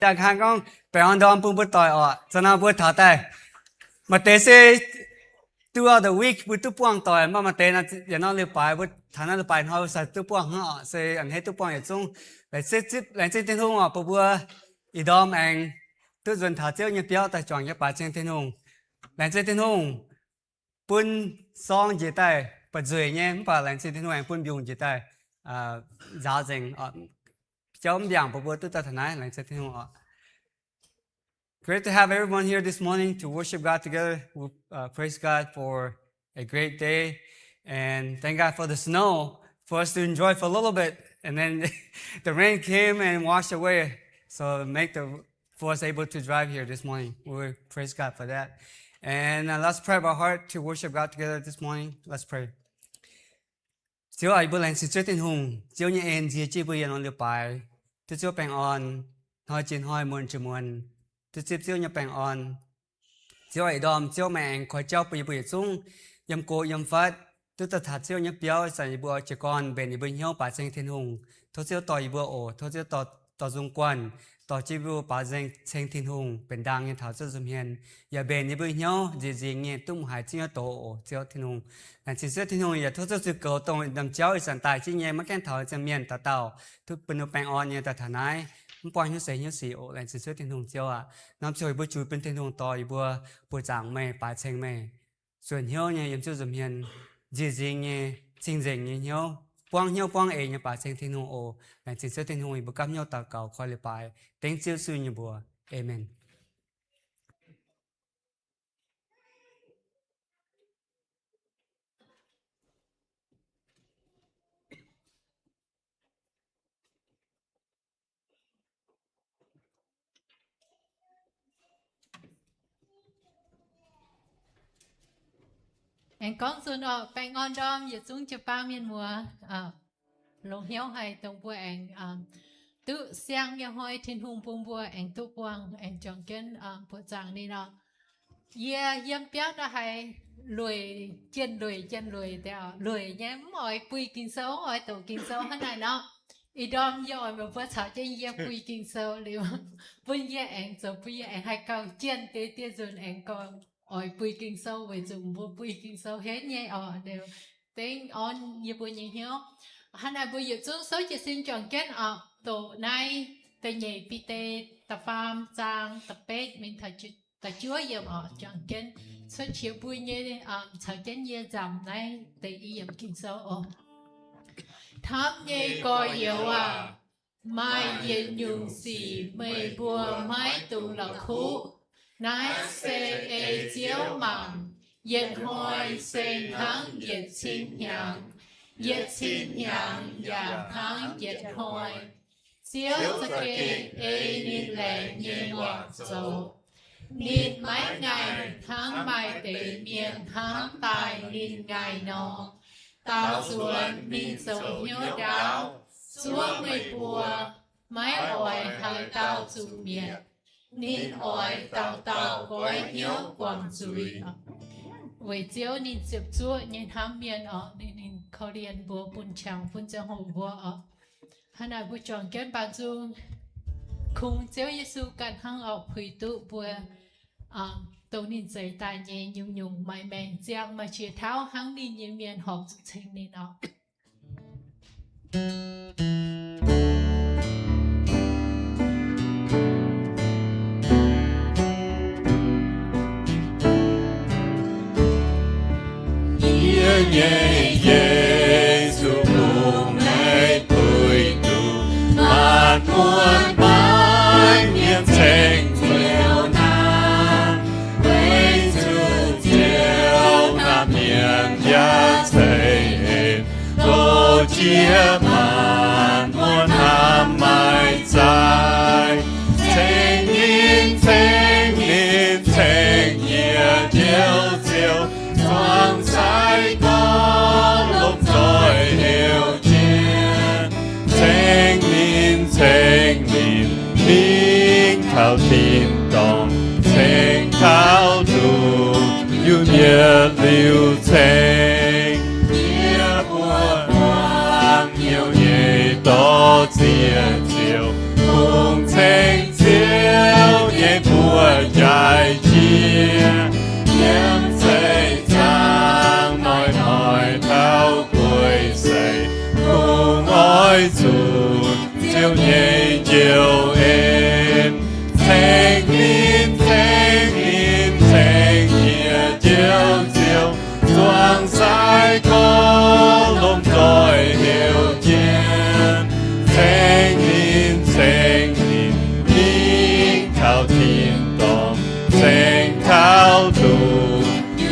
Jaa hnangv gorngv baengh orn ndorm bun mbuo doic oc. Za'gengh mbuo taux daaih, maaih deix se throughout the week mbuo duqv buangh doic, mv baac maaih deix yaac nor leiz-baaix, mbuo taux naaiv leiz-baaix hnoi mbuo sa duqv buangh hnangv oc. Se a'hneiv duqv buangh yietc zungv. Laengz zingh Tin-Hungh oc, bun mbuo ih ndorm aengx duqv nzuonx taux Ziouv nyei biauv daaih juangc nyei baaix ceng Tin-Hungh. Laengz zingh Tin-Hungh bun sorng njiec daaih ba'nzueic nyei, mv baac laengz zingh Tin-Hungh aengx bun mbiungc njiec daaih nzaaux nzengc. Jauv mv mbiaangc bun mbuo duqv daaih taux naaiv, laengz zingh Tin-Hungh oc. Great to have everyone here this morning to worship God together. We uh, praise God for a great day, and thank God for the snow for us to enjoy for a little bit, and then the rain came and washed away, so make the for us able to drive here this morning. We praise God for that. And uh, let's prepare our heart to worship God together this morning. Let's pray. Ziouv aac, yie mbuo laengz zingh Ziouv Tin-Hungh. Ziouv nyei en nzie jienv mbuo yietc norm leiz-baaix, duqv Ziouv baengh orn hnoi jiex hnoi, muonz jiex muonz, duqv zipv Ziouv nyei baengh orn. Ziouv aac, ih ndorm Ziouv meih aengx koi jauv bun yie mbuo yietc zungv yiem go yiem fatv duqv daaih taux Ziouv nyei biauv. Ih zanc yie mbuo jiez gorn mbenc yie mbuo hnyouv baaix ceng Tin-Hungh. Tov Ziouv dorh yie mbuo oc. Tov Ziouv dorh, dorh nzung guanh, dorh jienv mbuo baaix ceng Tin-Hungh benx ndaang nyei taux Ziouv nza'hmien, yaac mbenc yie mbuo hnyouv nziex nzingx nyei, duqv m'haiz zingv nyei doz oc, Ziouv Tin-Hungh. Laengz zingh Ziouv Tin-Hungh yaac tov Ziouv Ziux Goux dongh norm jauv ih zanc daaih jienv nyei maiv gaengh taux ziangh mienh dauh dauh, duqv bun ninh mbuo baengh orn nyei daaih taux naaiv, mv buangh hnyouv seix hnyouv sic oc. Laengz zingh Ziouv Tin-Hungh, Ziouv aac. Norm ziouc yie mbuo juix bun Tin-Hungh dorh yie mbuo buoz-zaangc meih, baaix ceng meih, zuonc hnyouv nyei yiem Ziouv nza'hmien, nziex nzingx nyei, cing-nzengc nyei hnyouv, buangv hnyouv buangv eix nyei baaix ceng Tin-Hungh oc. Laengz zingh Ziouv Tin-Hungh, yie mbuo gapv hnyouv daux gaux koi leiz-baaix dengv Ziouv Yesu nyei mbuox. Aamen. Aengx gorngv nzunc oc, baengh orn ndorm yietc zungv jiu-baang mienh muoz. Longx hnyouv haic dongh mbuo aengx duqv siang nyei hnoi Tin-Hungh bun mbuo aengx duqv buangh, aengx juangc jienv buoqc zaangc ninh oc. Yie yiem biauv nor haiz lueic, jienh lueic, jienh lueic, lueic nyei, mv oix buih Ging-Sou, mv oix doqc Ging-Sou hnangv naaic nor. Ih ndorm yie oix meih mbuo caux jienv yie buih Ging-Sou liuz, bun yie aengx zoux, bun yie aengx haih gauh jienh deix dieh nzunc aengx gauh oix buih Ging-Sou, weic zuqc mbuo buih Ging-Sou henv nyei oc. Liuz dengv orn yie mbuo nyei hnyouv. Hnangv naaic mbuo yietc zungv souv jiez sin juangc jienv oc, doqc naaiv da'nyeic Bide da'faam zaang da'betv mingh taux da'juov yiemc oc, juangc jienv cuotv qiex mbuo nyei, caux jienv yie nzamc naaiv deix i yiemc Ging-Sou oc. Hnamv nyei gorx-youz aac, maaih yietc nyungc sic meih mbuo maiv dungx la'kuqv. Naaiv se ei Ziouv mangc, yietc hnoi se hnangv yietc cin hnyangx, yietc cin hnyangx yaac hnangv yietc hnoi. Ziouv za'gengh ei ninh laengz nyei waac zoux. Ninh maiv ngaih hnangv maaih deix mienh hnamv daaih ninh ngaih nor. Daaux nzuonx ninh zoux hnyouv ndaauv, zuov meih mbuo, maiv oix haaix dauh zuqc mietc. Ninh oix dauh dauh goiv hnyouv guangc zuiz. Weic Ziouv ninh ziepc zuoqv nyei hnamv mienh oc, ninh, ninh korv-lienh mbuo bun qangx bun ziangh hoc mbuo oc. Hnangv naaic mbuo juangc jienv baamh nzung kungx Ziouv Yesu ganh hnangv oc, puix duqv mbuo dongh ninh zeix daaih nyei nyungc-nyungc maaih maengc ziangh maaih qiex tauv hnangv ninh nyei mienh horpc zuqc ceng ninh oc. Yie nyei Yesu, kungx meih puix duqv maanc muotc maiv mienh ceng Ziouv naaiv. Weic zuqc Ziouv naaiv mienh yaac ceix en, gox jiex maanc muotc hnamv maiv zaaic. Ceng ninh, ceng ninh, ceng yie Njoux Ziouv, zuangx sai gorx longc zoih heuc jiex. Ceng ninh, ceng ninh, mingh taux tin-dorngh, ceng taux nduqc, yiem yietc liuz ceng. Yie buo hmuangx hnyouv nyei dorh ziex ziouc, kungx ceng Ziouv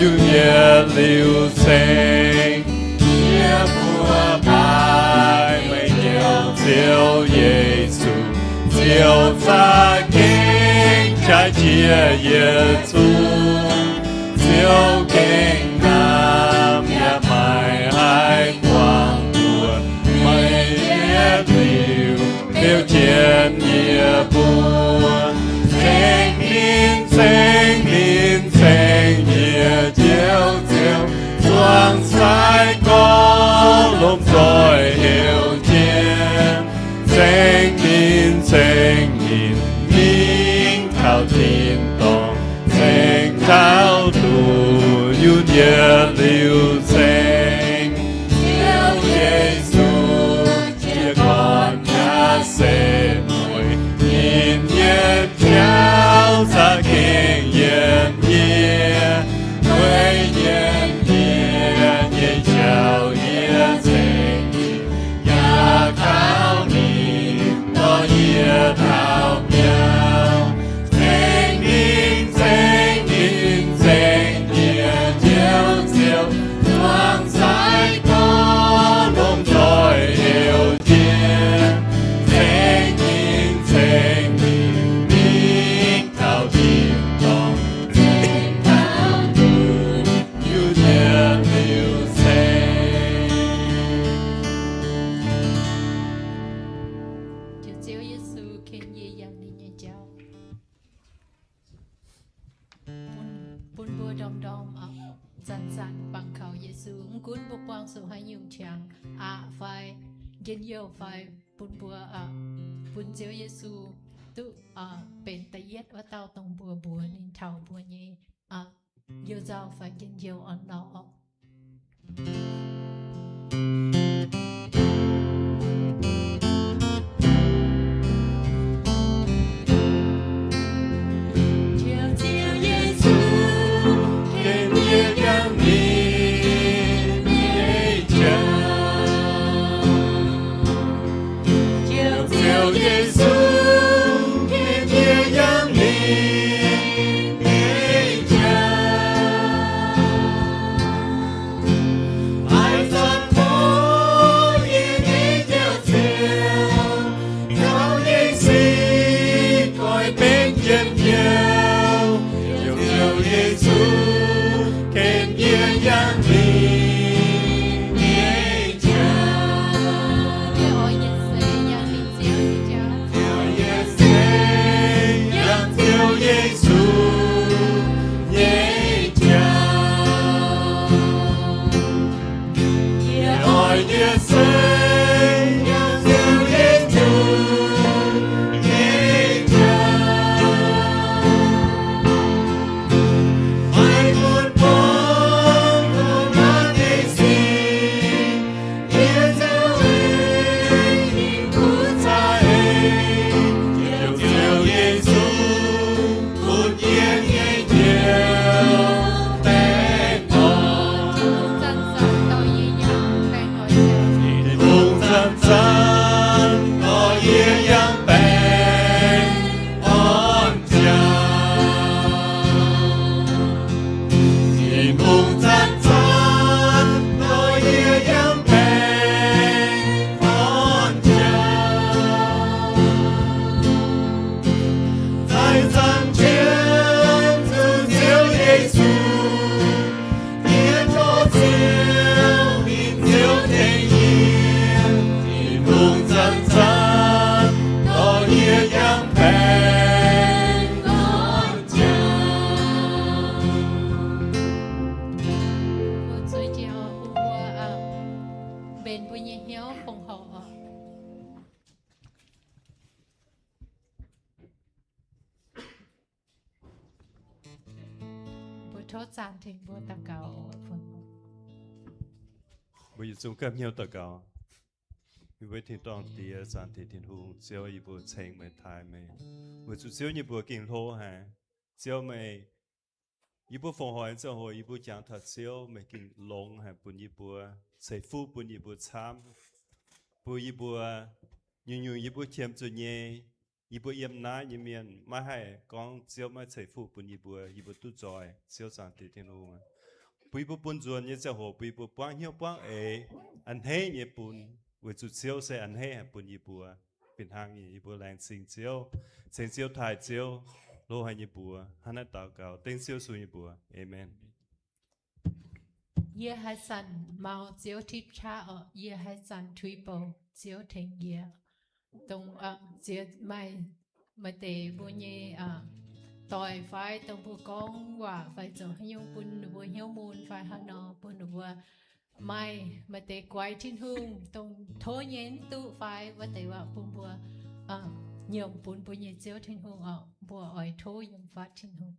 Yietc liuz ceng, yie mbuo baaix meih nyei Ziouv Yesu, Ziouv za'gengh jaaix jiex yietc zungv, Ziouv gengh naamh yaac maiv haih guangc mbuox meih yietc liuz beu jienv yie mbuo. Ceng ninh, ceng ninh, ceng yie Njoux Ziouv, zuangx sai gorx longc zoih heuc jienv. Ceng ninh, ceng ninh, mingh taux tin-dorngh, ceng taux nduqc yunc yietc liuz ceng. Ziouv Yesu, jiez gorn yaac se mueiz, ninh nyei jauv za'gengh yiem yie, weic yiem yie nyei jauv yie ceng ninh, yaac kaux ninh dorh yie taux biauv. Ceng ninh, ceng ninh, ceng yie Njoux Ziouv, zuangx sai gorx longc zoih heuc jienv. Ceng ninh, ceng ninh, mingh taux tin-dorngh, ceng taux nduqc yunc yietc liuz ceng. Ziouv Yesu ken yie yangh ninh nyei jauv. Bun, bun mbuo ndorm-ndorm zanc-zanc bangc kaux Yesu. Mv gunv mbuo buangh zuqc haaix nyungc qangx, aqc fai njien-youh fai, bun mbuo, bun Ziouv Yesu duqv benx da'yietv wuov dauh dongh mbuo mbuox ninh taux mbuo nyei you nzauh fai njien-youh orn-lorqc. Ziouv Yesu, ken yie yangh ninh nyei jauv. Ziouv Yesu, ken yie yangh ninh nyei jauv. Haaix zanc tov yie nyei Njoux Ziouv, taux yie sin goix benx njien-youh, Ziouv Yesu, ken yie yangh ninh nyei jauv. Yie oix yietc seix yangh ninh Ziouv nyei jauv. Yie oix yietc seix yangh Ziouv Yesu nyei jauv. Yie oix yietc seix yangh Ziouv Yesu nyei jauv. Maiv gunv buangh zuqc naaiv deix sic, yie Ziouv ei, ninh kuv cai ei, Ziouv, Ziouv Yesu, bun yie nyei njoux baengh orn. Tin-Hungh zanc-zanc dorh yie yangh baengh orn jauv. Tin-Hungh zanc-zanc dorh yie yangh baengh orn jauv. Zanc-zanc qiemx zuqc Ziouv Yesu, yie tov Ziouv, ninh Ziouv tengx yie. Tin-Hungh zanc-zanc dorh yie yangh baengh orn jauv. Mbuo zueiz jienv oc, bun mbuo mbenc mbuo nyei hnyouv fongc horc oc. Mbuo tov zaanh tengx mbuo daux gaux. Mbuo yietc zungv gapv hnyouv daux gaux. Yie mbuo Tin-Dorngh Diex, Zaangc Diex Tin-Hungh, Ziouv, yie mbuo ceng meih, taaih meih, weic zuqc Ziouv, yie mbuo gengh hlo haic. Ziouv, meih, yie mbuo fongc horc nyei ziangh hoc yie mbuo jangx taux Ziouv, meih gengh longx haic bun yie mbuo, ceix fuqv bun yie mbuo camv, bun yie mbuo nyungc-nyungc yie mbuo qiemx zuqc nyei, yie mbuo yiem naaiv nyei mienh maiv haih gorngv Ziouv maiv ceix fuqv bun yie mbuo, yie mbuo duqv nzoih. Ziouv, Zaangc Diex Tin-Hungh, bun yie mbuo bun nzuonx nyei ziangh hoc bun yie mbuo buangv hnyouv buangv eix, a'hneiv nyei bun, weic zuqc Ziouv se a'hneiv haic bun yie mbuo. Fih hnangv nyei, yie mbuo laengz zingh Ziouv, ceng Ziouv taaih Ziouv, hlo haic nyei mbuox hnangv naaiv daux gaux dengv Ziouv Yesu nyei mbuox. Aamen. Yie haaix zanc maux Ziouv tipv qaqv orqc, yie haaix zanc tuix bouc Ziouv tengx yie. Dongh ziex maaih, maaih deix mbuo nyei doic fai dongh mbuo gorngv waac fai zoux haaix nyungc bun ninh mbuo hnyouv mun fai haaix nor bun ninh mbuo maaih, maaih deix guaix Tin-Hungh dongh tov nyei mv duqv fai wuov deix waac bun mbuo nyiemc bun mbuo nyei Ziouv Tin-Hungh orqc, mbuo oix tov yiem fatv Tin-Hungh.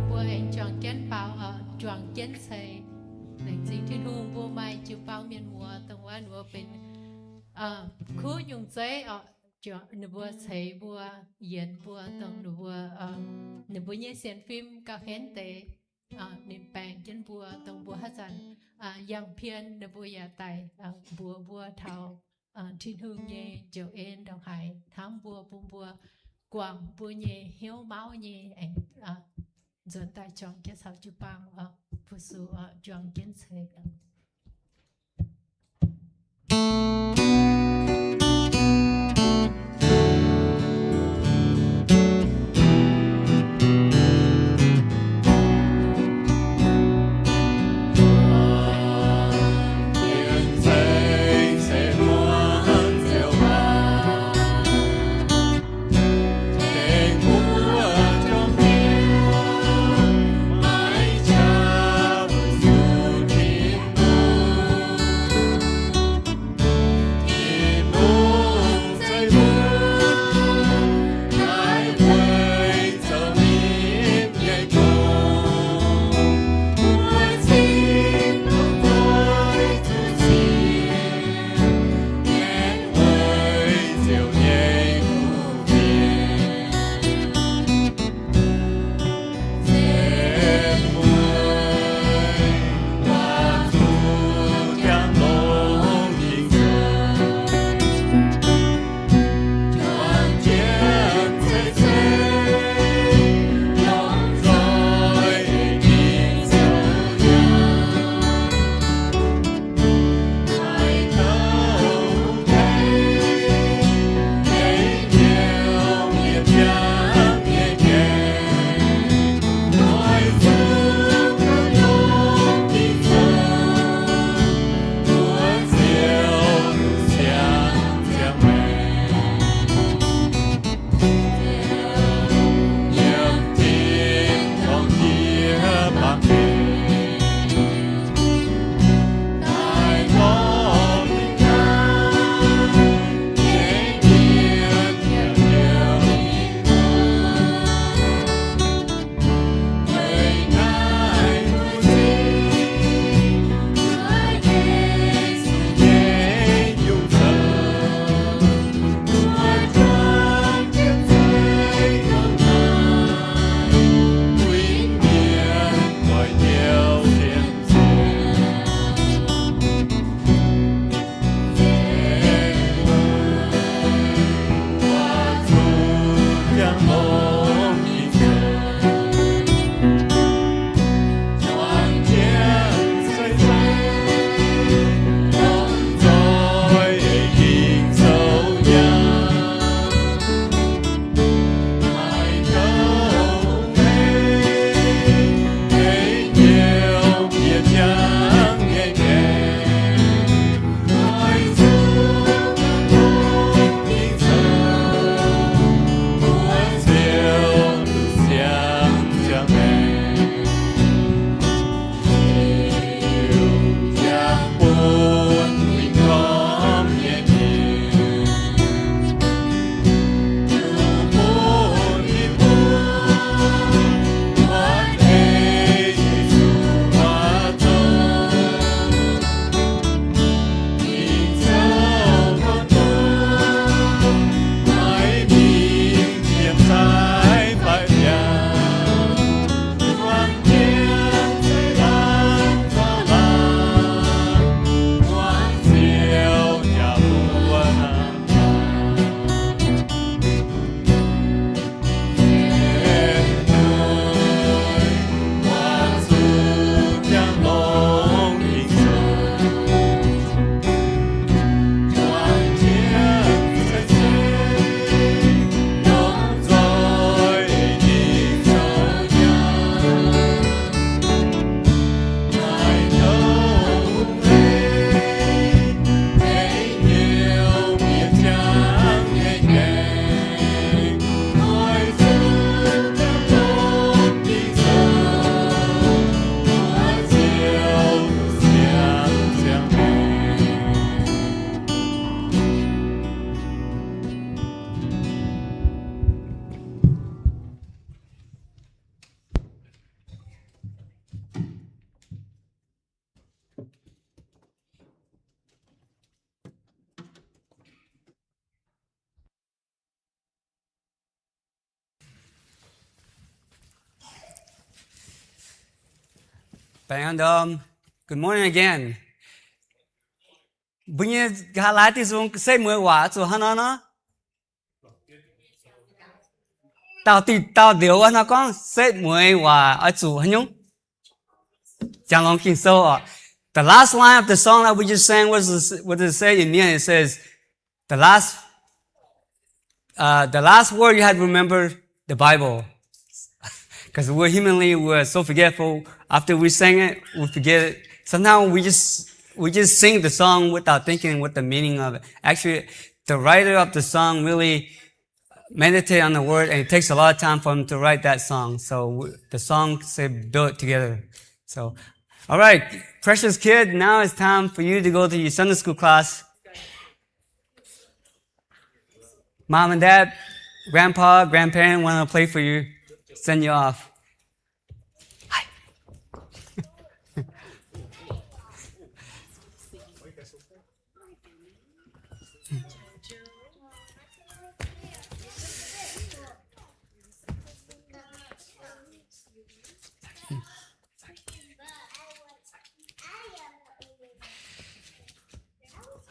Mbuo aengx juangc jienv baaux, juangc jienv ceix. Laengz zingh Tin-Hungh mbuo maaih jiu-baang mienh muoz dongh wuov ninh mbuo benx kuv nyungc zeiv oc. Ninh mbuo ceix mbuo, yienx mbuo dongh ninh mbuo, ninh mbuo nyei sienx fim gauh henv deix. Ninh baengc jienv mbuo dongh mbuo haaix zanc yangh pien ninh mbuo yaac daaih mbuox mbuo taux Tin-Hungh nyei njoux en ndongc haaix hnamv mbuo, bun mbuo guangc mbuo nyei hnyouv mauv nyei aengx nzuonx daaih juangc jienv caux jiu-baang fu-sux juangc jienv ceix. Baengh orn ndorm. Good morning again. Mbuo nyei nqa'haav laai diuh nzung setv mueiz waac oix zuqc hnangv naaiv nor. Dauh diuh dauh ndoqc wuov nor gorngv setv mueiz waac oix zuqc haaix nyungc? Jangx longx Ging-Sou oc. The last line of the song that we just sang was, what does it say in Mien? It says, the last, uh, the last word you had to remember the Bible. Because we're humanly, we're so forgetful. After we sing it, we forget it. Sometimes we just we just sing the song without thinking what the meaning of it. Actually, the writer of the song really meditate on the word, and it takes a lot of time for him to write that song. So w- the song say built together. So, all right, precious kid, now it's time for you to go to your Sunday school class. Mom and dad, grandpa, grandparent want to play for you, send you off.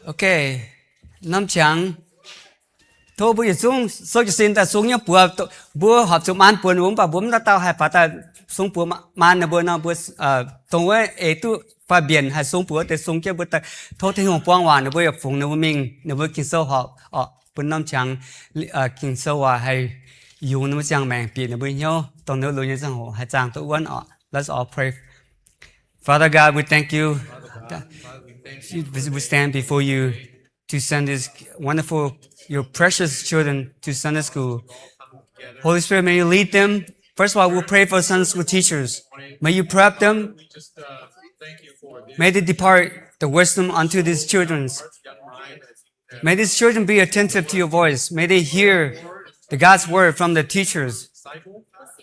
Okay, norm qangx, tov mbuo yietc zungv sou jiez sin daaih sung nyei buoz, mbuo horpc zuqc maan buoz ninh mbuo, mv baac mbuo mv dauh dauh haih faaux daaih sung buoz maan ninh mbuo nor, mbuo dongh wuov eix duqv faah mbienc haih sung buoz deix sung jienv mbuo daaih tov Tin-Hungh buang waac ninh mbuo yaac fungx ninh mbuo mingh ninh mbuo Ging-Sou horpc oc. Bun norm qangx Ging-Sou waac haih yungz ninh mbuo ziangh maengc, bieqc ninh mbuo hnyouv, dongh ninh mbuo lunx nyei ziangh hoc haih zaangh duqv wuonv oc. Let's all pray. Father God, we thank you. We stand before you to send these wonderful, your precious children to Sunday school. Holy Spirit, may you lead them. First of all, we'll pray for Sunday school teachers. May you prep them. May they depart the wisdom unto these children. May these children be attentive to your voice. May they hear the God's word from the teachers.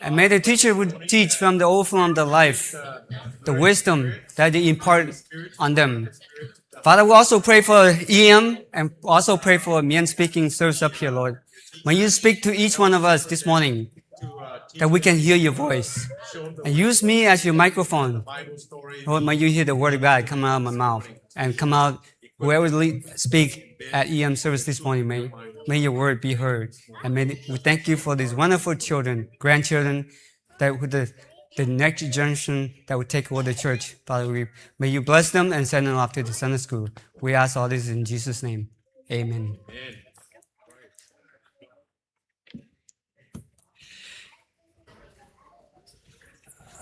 And may the teacher would teach from the overflow of the life, the wisdom that they impart on them. Father, we also pray for E M and also pray for Mien speaking service up here, Lord. May you speak to each one of us this morning that we can hear your voice. And use me as your microphone. Lord, may you hear the word of God come out of my mouth and come out whoever lead, speak at E M service this morning, may, may your word be heard. And may, we thank you for these wonderful children, grandchildren, that with the, the next generation that will take over the church. Father, we, may you bless them and send them off to the Sunday school. We ask all this in Jesus' name. Amen. Amen.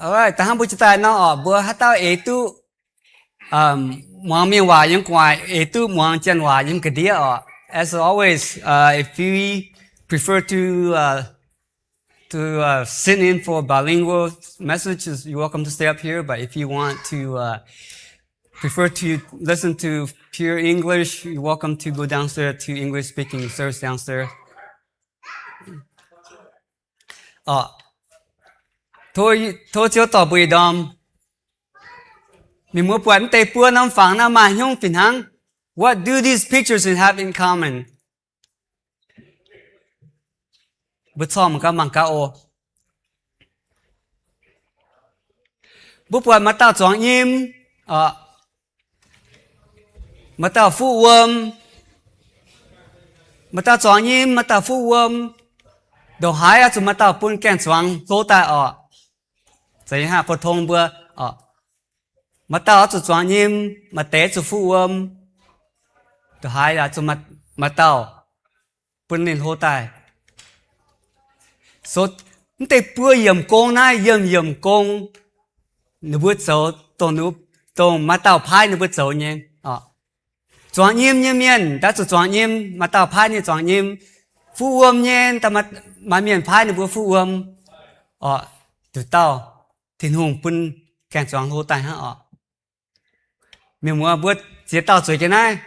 Alright, da'hnangv mbuo jiex daaih nor oc, mbuo haaix dauh eix duqv muangx mienh waac yiem gu'nguaaic, eix duqv muangx janx waac yiem ga'ndiev oc. As always, uh, if you prefer to, uh, to, uh, sit in for bilingual messages, you're welcome to stay up here. But if you want to, uh, prefer to listen to pure English, you're welcome to go downstairs to English speaking service downstairs. Oc, tov, tov Ziouv dorh mbuo yietc ndorm. Mienh muoz buatc mv deix buo norm fangx naaiv maaih hnyouv fih hnangv. What do these pictures have in common? Mbuo corc mangc gaax, mangc gaax oc. Mbuo buatc maaih dauh zuangx nyim, maaih dauh fuqv wuom. Maaih dauh zuangx nyim, maaih dauh fuqv wuom. Ndongc haaix oix zuqc maaih dauh bun gaeng-zuangx hlo daaih oc. Zeiz nyei hnangv, pou-tong mbuo oc. Maaih dauh oix zuqc zuangx nyim, maaih deix zuqc fuqv wuom. Ndongc haaix oix zuqc maaih, maaih dauh bun ninh hlo daaih. So, mv deix buo yiemc gong naaiv, yiemc yiemc gong, ninh mbuo zoux, dongh, dongh maaih dauh paaiv ninh mbuo zoux nyei oc. Zuangx nyim nyei mienh, daaih zuqc zuangx nyim, maaih dauh paaiv ninh zuangx nyim. Fuqv wuom nyei, daaih maaih, maaih mienh paaiv ninh mbuo fuqv wuom oc. Nduqc dauh Tin-Hungh bun gaeng-zuangx hlo daaih hnangv oc. Mienh muoz, mbuo ziex dauh zueiz jienv naaiv,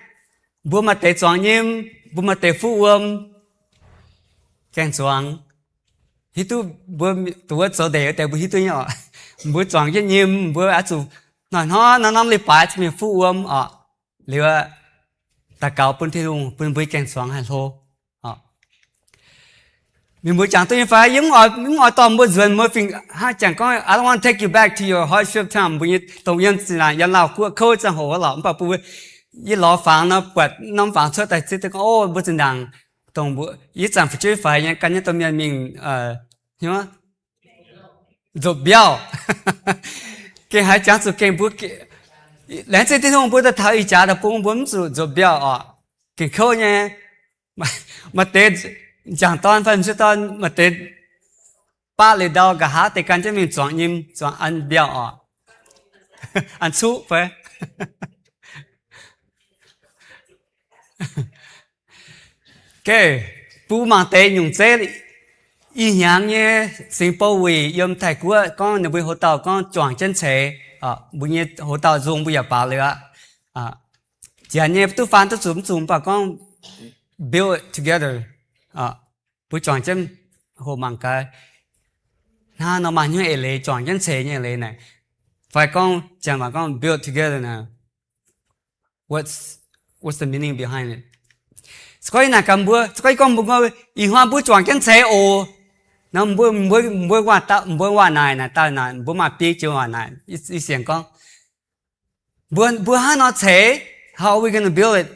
mbuo maaih deix zuangx nyim, mbuo maaih deix fuqv wuom. Gaeng-zuangx, hiuv duqv mbuo, dongh wuov zoux ndeic wuov deix mbuo hiuv duqv nyei oc. Mbuo zuangx jienv nyim, mbuo oix zuqc hnoi-hnoi norm-norm leiz-baaix zuqc mingh fuqv wuom oc. Liuz, daux gaux bun Tin-Hungh bun mbuo gaeng-zuangx haih hlo oc. Mienh mbuo jangx duqv nyei fai? Yie mv oix, mv oix dorh mbuo nzuonx mbuo fingx hnangv jangx gorngv, I don't want to take you back to your hardship time, mbuo nyei dongh yiem zinh ndaangc yiem Laauh Guoqv kouv ziangh hoc wuov lorqc. Mv baac bun mbuo, yie lorz fangx nor, buatc norm fangx cuotv daaih zipv duqv gorngv, o, mbuo zinh ndaangc dongh mbuo, yie zanc fu'jueiv faix nyei gan jienv domh mienh mingh nzopv mbiauh. Gengh haiz jangx zuqc gengh mbuo, laengz zingh Tin-Hungh mbuo daaih taux ih jaax daaih bun mbuo mv zuqc nzopv mbiauh oc. Gengh kouv nyei. Maaih deix jangc dorn fai m'sieqv dorn, maaih deix baqv liuz ndau nqa'haav deix gan jienv mingh zuangx nyim, zuangx an mbiauh oc, an cuqv fai. Gengh bun mangc deix nyungc zeiv. Ih hnyangx nyei singx bou wuic yiem Taiv-Guoqv gorngv ninh mbuo hoc dauh gorngv juangc jienv ceix. Mbuo nyei hoc dauh nzung mbuo yaac baaux liuz aqv. Janx nyei duqv faan duqv zuqc mv zuqc, mv baac gorngv build it together. Mbuo juangc jienv hoc mangc gaax, hnangv nor maaih hnyouv eix leiz, juangc jienv ceix nyei eix leiz naaic. Fai gorngv, janx waac gorngv build together naaic, what's, what's the meaning behind it? Se gorngv yie naaic gaax mbuo, se gorngv yie gorngv mbuo, ih hnoi mbuo juangc jienv ceix oc. Nor mbuo, mbuo, mbuo waac naaic, naaic daaih naaic, mbuo maaih biei joux waac naaic, yie sienx gorngv, mbuo, mbuo hnangv nor ceix, how are we gonna build it?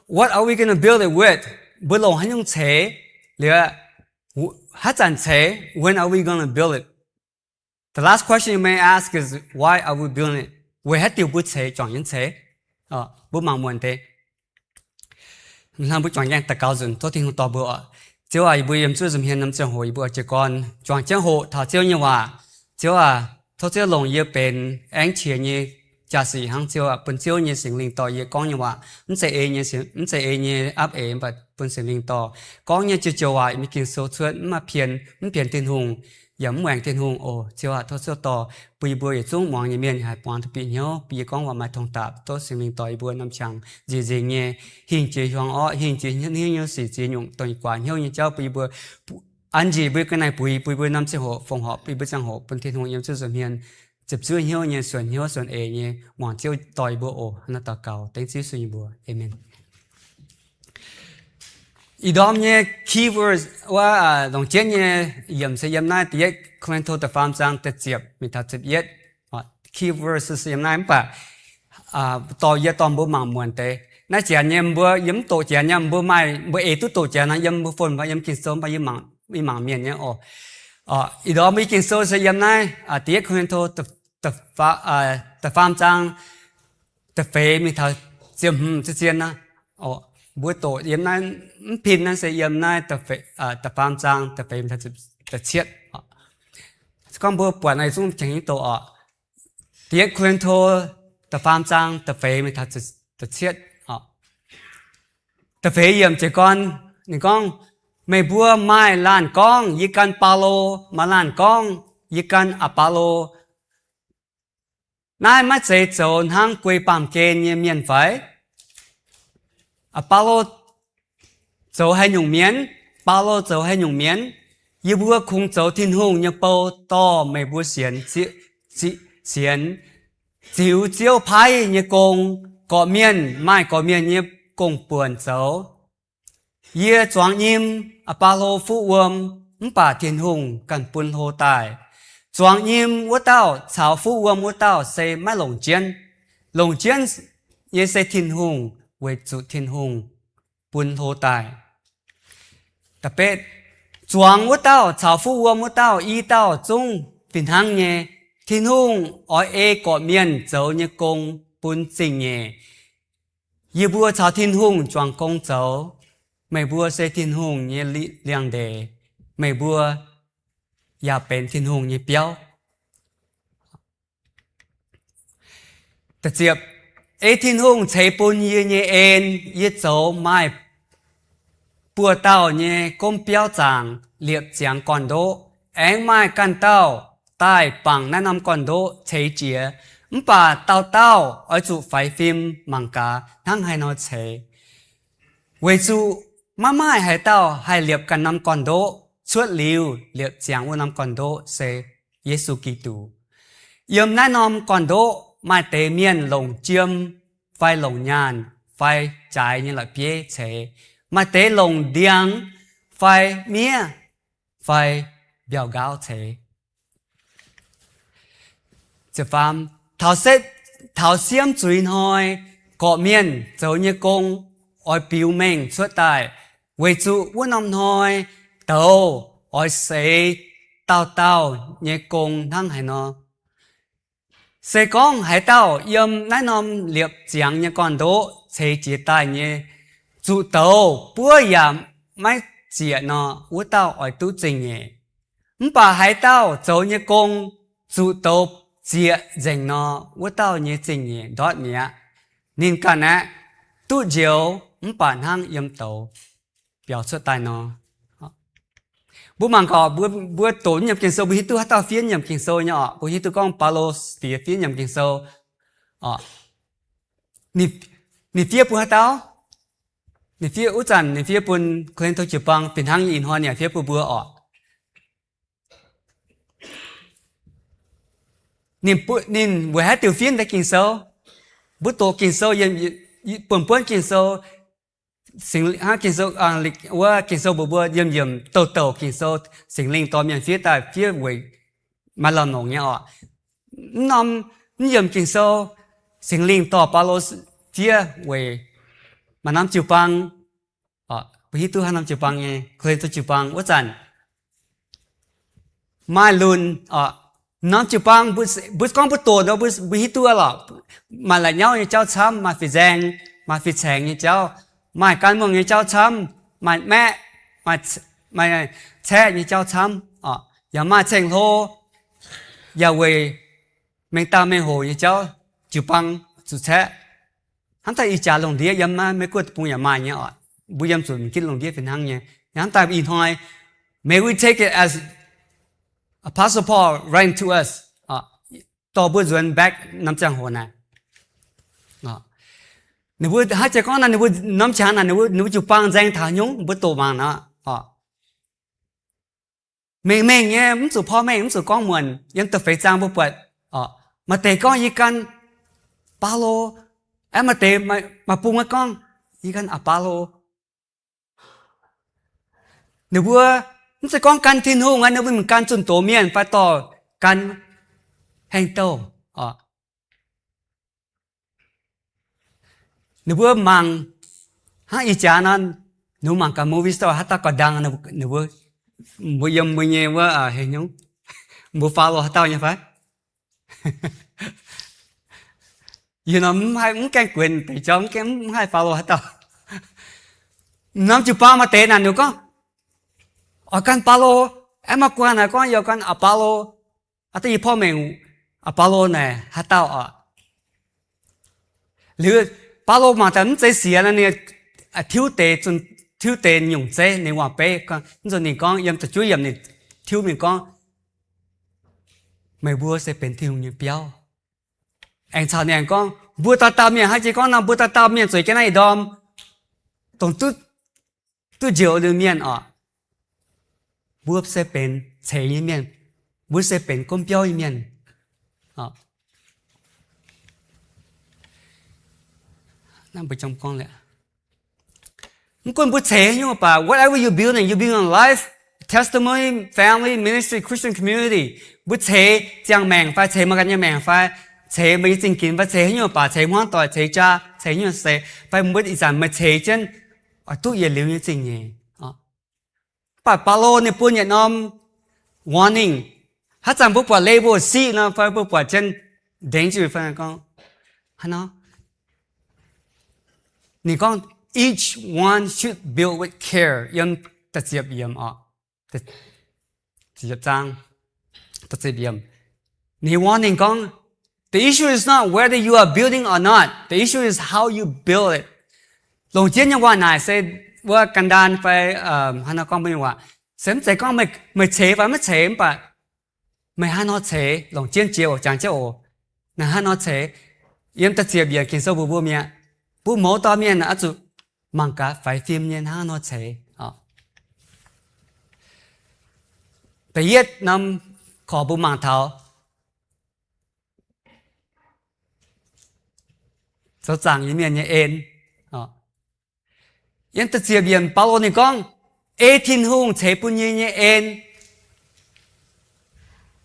What are we gonna build it with? Mbuo longc haaix nyungc ceix? Liuz, haaix zanc ceix? When are we gonna build it? The last question you may ask is, why are we building it? Weic haaix diuc mbuo ceix, juangc jienv ceix? Mbuo mangc muonc deix. Hnangv mbuo juangc jienv daux gaux nzunc, tov Tin-Hungh dorh mbuo oc. Ziouv aac, yie mbuo yiem zuov nza'hmien norm ziangh hoc yie mbuo jiez gorn juangc jienv hoqc taux Ziouv nyei waac. Ziouv aac, tov Ziouv longc yie benx aengv qiex nyei jaa-sic hnangv. Ziouv aac, bun Ziouv nyei Singx Lingh dorh yie gorngv nyei waac, mv zeiz ei nyei, mv zeiz ei nyei apv eix, mv baac bun Singx Lingh dorh. Gorngv nyei joux-joux waac yiem Ging-Sou cuotv, mv maaih pien, mv pien Tin-Hungh, yaac mv muangx Tin-Hungh oc. Ziouv aac, tov Ziouv dorh bun yie mbuo yietc zungv muangx nyei mienh haih muangx duqv bieqc hnyouv, bun yie gorngv waac maaih tong dapc. Tov Singx Lingh dorh yie mbuo norm qangx nziex nzengc nyei, hingh jiex hiuang orqv, hingh jiex hnyouv, hnyouv nyei sic, ziex nyungc dongh ih guaax hnyouv nyei jauv bun yie mbuo, an njiec mbuo ga'naaiv buix, bun yie mbuo norm ziangh hoc fongc horc, bun yie mbuo ziangh hoc bun Tin-Hungh yiem zuov nza'hmien ziepc zuoqv hnyouv nyei, suonc hnyouv suonc eix nyei muangx Ziouv dorh yie mbuo oc. Hnangv naaiv daux gaux dengv Ziouv Yesu nyei mbuox, aamen. Ih ndorm nyei key verse wuov, longc jienv nyei yiemc se yiem naaiv da'yietv Ko^lin^to da'faam zaang da'ziepc mingh taux ziepc yietv. Key verse se yiem naaiv mv baac dorh yie dorh mbuo mangc muonc deix. Naaiv Janx nyei, mbuo yiem mv doqc Janx nyei, mbuo maaih, mbuo eix duqv doqc Janx nor, yiem mbuo phone fai yiem Ging-Sou fai yie mangc mienh nyei oc. Ih ndorm mbuo Ging-Sou se yiem naaiv da'yietv Ko^lin^to da'faam zaang da'feix mingh taux ziepc hmz zien zien naaiv. Mbuo doqc yiem naaiv mv pin naaiv se yiem naaiv da'faam zaang da'feix mingh taux da'cietv. Se gorngv mbuo buatc naaiv zungv jangx doqc oc. Da'yietv Ko^lin^to da'faam zaang da'feix mingh taux da'cietv. Da'feix yiemc jiez gorn ninh gorngv, meih mbuo maaih laanh gorngv, yie gan Baulo, maaih laanh gorngv, yie gan Apolo. Naaiv maiv zeiz zoux hnangv guei baamh gen nyei mienh fai? Baulo zoux haaix nyungc mienh? Baulo zoux haaix nyungc mienh? Yie mbuo kungx zoux Tin-Hungh nyei bou dorh meih mbuo sienx, sienx, ziux Ziouv paaiv nyei gong, gorqv-mienh maaih gorqv-mienh nyei gong-buonc zoux. Yie zuangx nyim, Apolo fuqv wuom, mv baac Tin-Hungh ganh bun hlo daaih. Zuangx nyim wuov dauh caux fuqv wuom wuov dauh se maiv longc jienv. Longc jienv nyei se Tin-Hungh, weic zuqc Tin-Hungh bun hlo daaih. Zuangx wuov dauh caux fuqv wuom wuov dauh i dauh zungv fih hnangv nyei. Tin-Hungh oix ei gorqv-mienh zoux nyei gong bun zingh nyeic. Yie mbuo caux Tin-Hungh juangc gong zoux. Meih mbuo se Tin-Hungh nyei liangx-ndeic. Meih mbuo yaac benx Tin-Hungh nyei biauv. Ei Tin-Hungh ceix bun yie nyei en, yie zoux maaih buo dauh nyei gomv biauv zaangc liepc ziangx gorn-ndoqv. Aengx maaih ganh dauh daaih bangc naaiv norm gorn-ndoqv ceix jiez. Mv baac dauh dauh oix zuqc faix fim mangc gaax hnangv haaix nor ceix. Weic zuqc maiv maaih haaix dauh haih liepc ganh norm gorn-ndoqv cuotv liuz liepc ziangx wuov norm gorn-ndoqv se Yesu Giduc. Yiem naaiv norm gorn-ndoqv maaih deix mienh longc jiem fai longc nyaanh fai jaaix nyei la'bieiv ceix. Maaih deix longc ndiangx fai miev, fai mbiauh nqaauv ceix. Taux siemv zuiz hnoi, gorqv-mienh zoux nyei gong oix biux mengh cuotv daaih, weic zuqc wuov norm hnoi douz oix seix dauh dauh nyei gong hnangv haaix nor. Se gorngv haaix dauh yiem naaiv norm liepc ziangx nyei gorn-ndoqv ceix jiez daaih nyei, zuqc douz buov yaac maiv zieqc nor, wuov dauh oix duqv zingh nyeic. Mv baac haaix dauh zoux nyei gong zuqc douz zieqc nzengc nor, wuov dauh nyei zingh nyeic ndortv mi'aqv. Ninh ganh aeqv, duqv njoux mv baac hnangv yiem douz biaux cuotv daaih nor. Mbuo mangc gaax, mbuo doqc yiem Ging-Sou, mbuo hiuv duqv haaix dauh fiev yiem Ging-Sou nyei orqc? Mbuo hiuv duqv gorngv Baulo diex fiev yiem Ging-Sou. Ninh fiev bun haaix dauh? Ninh fiev wuov zanc ninh fiev bun Ko^lin^to jiu-baang, fih hnangv nyei ih hnoi ninh yaac fiev bun mbuo orqc. Ninh weic haaix diuc fiev deix Ging-Sou? Mbuo doqc Ging-Sou, buonc buonv Ging-Sou, Ging-Sou, wuov Ging-Sou mbuox mbuo yiemh yiemc douc douc Ging-Sou Singx Lingh dorh mienh fiev daaih, fiev weic maaih lamh longc nyei orqc. Mv norm, mv yiemc Ging-Sou Singx Lingh dorh Baulo fiev weic maaih norm jiu-baang, mbuo hiuv duqv haaix norm jiu-baang nyei, Ko^lin^to jiu-baang wuov zanc maaih lunx, norm jiu-baang, mbuo gorngv mbuo doqc nor, mbuo hiuv duqv lorqc. Maaih la'nyauv nyei jauv camv, maaih fih nzaeng, maaih fih caengx nyei jauv, maaih gan muangh nyei jauv camv, maaih maeqv, maaih caeqv nyei jauv camv, yaac maaih ceng-hlo, yaac weic mengh dauh mengh hoc nyei jauv, jiu-baang zuqc caeqv. Hnamv daaih ih jaax lungh ndiev yiem naaiv Meiv Guoqv deic-bung yaac maaih nyei orqc. Mbuo yiem zuqc m'gitv lungh ndiev fih hnangv nyei. Hnamv daaih ih hnoi, may we take it as Apostle Paul writing to us, dorh mbuo nzuonx back norm ziangh hoc naaic. Ninh mbuo hnangv jiex gorngv naaic, ninh mbuo norm qangx naaic, ninh mbuo jiu-baang nzaeng taux haaix nyungc, mbuo doqc mangc nor. Mengh mengh nyei, mv zuqc porv mengh, mv zuqc gorngv muonc. Yiem da'feix zaang mbuo buatc, maaih deix gorngv, Yie gan Baulo. Aeqv, maaih deix, maaih bung maiv gorngv, Yie gan Apollo. Ninh mbuo mv zeiz gorngv gan Tin-Hungh aqv, ninh mbuo mingh gan zunh doz mienh fai dorh gan heng douh. Ninh mbuo mangc hnangv ih jaax nor, ninh mbuo mangc gaax movie star haaix dauh gauh ndaang, ninh mbuo, mbuo yiem mbuo nyei wuov, heh nyungc, mbuo follow haaix dauh nyei fai? Yie nor mv haih, mv gaengh guenx deix jauv, mv haih follow haaix dauh. Norm jiu-baang maaih deix naaic ninh gorngv, Oix gan Baulo. Aeqv, maaih guanh naaic gorngv, Yie oix gan Apollo. Aa, da'nyeic porv mengh Apollo naaic haaix dauh oc? Liuz Baulo mangc daaih mv zeiz sienx nor, ninh tiuv deix, tiuv deix nyungc zeiv, ninh wangc beiv. Mv nzunc ninh gorngv yiem da'juov yiemc ninh tiuv mingh gorngv, Meih mbuo se benx Tin-Hungh nyei biauv. Aengx caux ninh aengx gorngv, mbuo dauh dauh mienh, hnangv jiex gorngv nor, mbuo dauh dauh mienh zueiz jienv naaiv ih ndorm, dongh duqv njoux liuz mienh oc, mbuo se benx ceix nyei mienh. Mbuo se benx gunv biauv nyei mienh. Mv gunv mbuo ceix haaix nyungc baac, whatever you building, you building a life, testimony, family, ministry, Christian community. Mbuo ceix ziangh maengc fai ceix meih ganh nyei maengc fai ceix meih nyei zingh ginx fai ceix haaix nyungc baac, ceix hmuangv doic, ceix jaa, ceix nyungc seix fai mbuo ih zanc meih ceix jienv oix duqv yietc liuz nyei zingh nyeic. Mv baac Baulo ninh bun yietc norm warning. Haaix zanc mbuo buatc label siqv nor fai mbuo buatc jienv danger fai gorngv, hnangv nor, ninh gorngv, each one should build with care, yiem da'ziepc yiemc oc. Da'ziepc zaang, da'ziepc yiemc. Ninh warning gorngv, the issue is not whether you are building or not. The issue is how you build it. Longc jienv nyei waac naaic se wuov gan daan fai hnangv nor gorngv mbuo nyei waac, se mv zeiz gorngv meih ceix fai maiv ceix, mv baac meih hnangv nor ceix, longc jienv jiex oc, jangx jienv oc, naaiv hnangv nor ceix. Yiem da'ziepc yiemc Ging-Sou mbuox mbuo mi'aqv. Mbuo mouz dauh mienh oix zuqc mangc gaax faix fim nyei hnangv nor ceix. Da'yietv norm korc mbuo mangc taux zoux zaangc nyei mienh nyei en. Yiem da'ziepc yiemc Baulo ninh gorngv, ei Tin-Hungh ceix bun yie nyei en.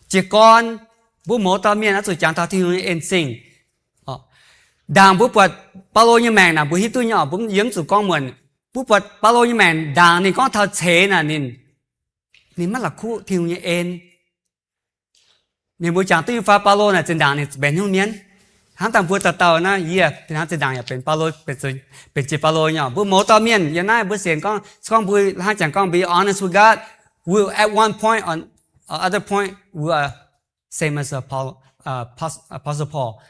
Jiez gorn mbuo mouz dauh mienh oix zuqc jangx taux Tin-Hungh nyei en-zingh. Ndaangc mbuo buatc Baulo nyei maengc naaic, mbuo hiuv duqv nyei oc, mbuo yiem zuqc gorngv muonc, mbuo buatc Baulo nyei maengc ndaangc ninh gorngv taux ceix naaic, ninh, ninh maiv la'kuqv Tin-Hungh nyei en. Ninh mbuo jangx duqv nyei fai Baulo naaic zinh ndaangc ninh benx hnyouv mienv. Hnangv dangh mbuo dauh dauh naaiv, yie fih hnangv zinh ndaangc yaac benx Baulo, benx jiex Baulo nyei oc. Mbuo mouz dauh mienh yiem naaiv mbuo sienx gorngv, se gorngv mbuo hnangv jangx gorngv be honest with God, we at one point or other point we are same as Apostle Paul.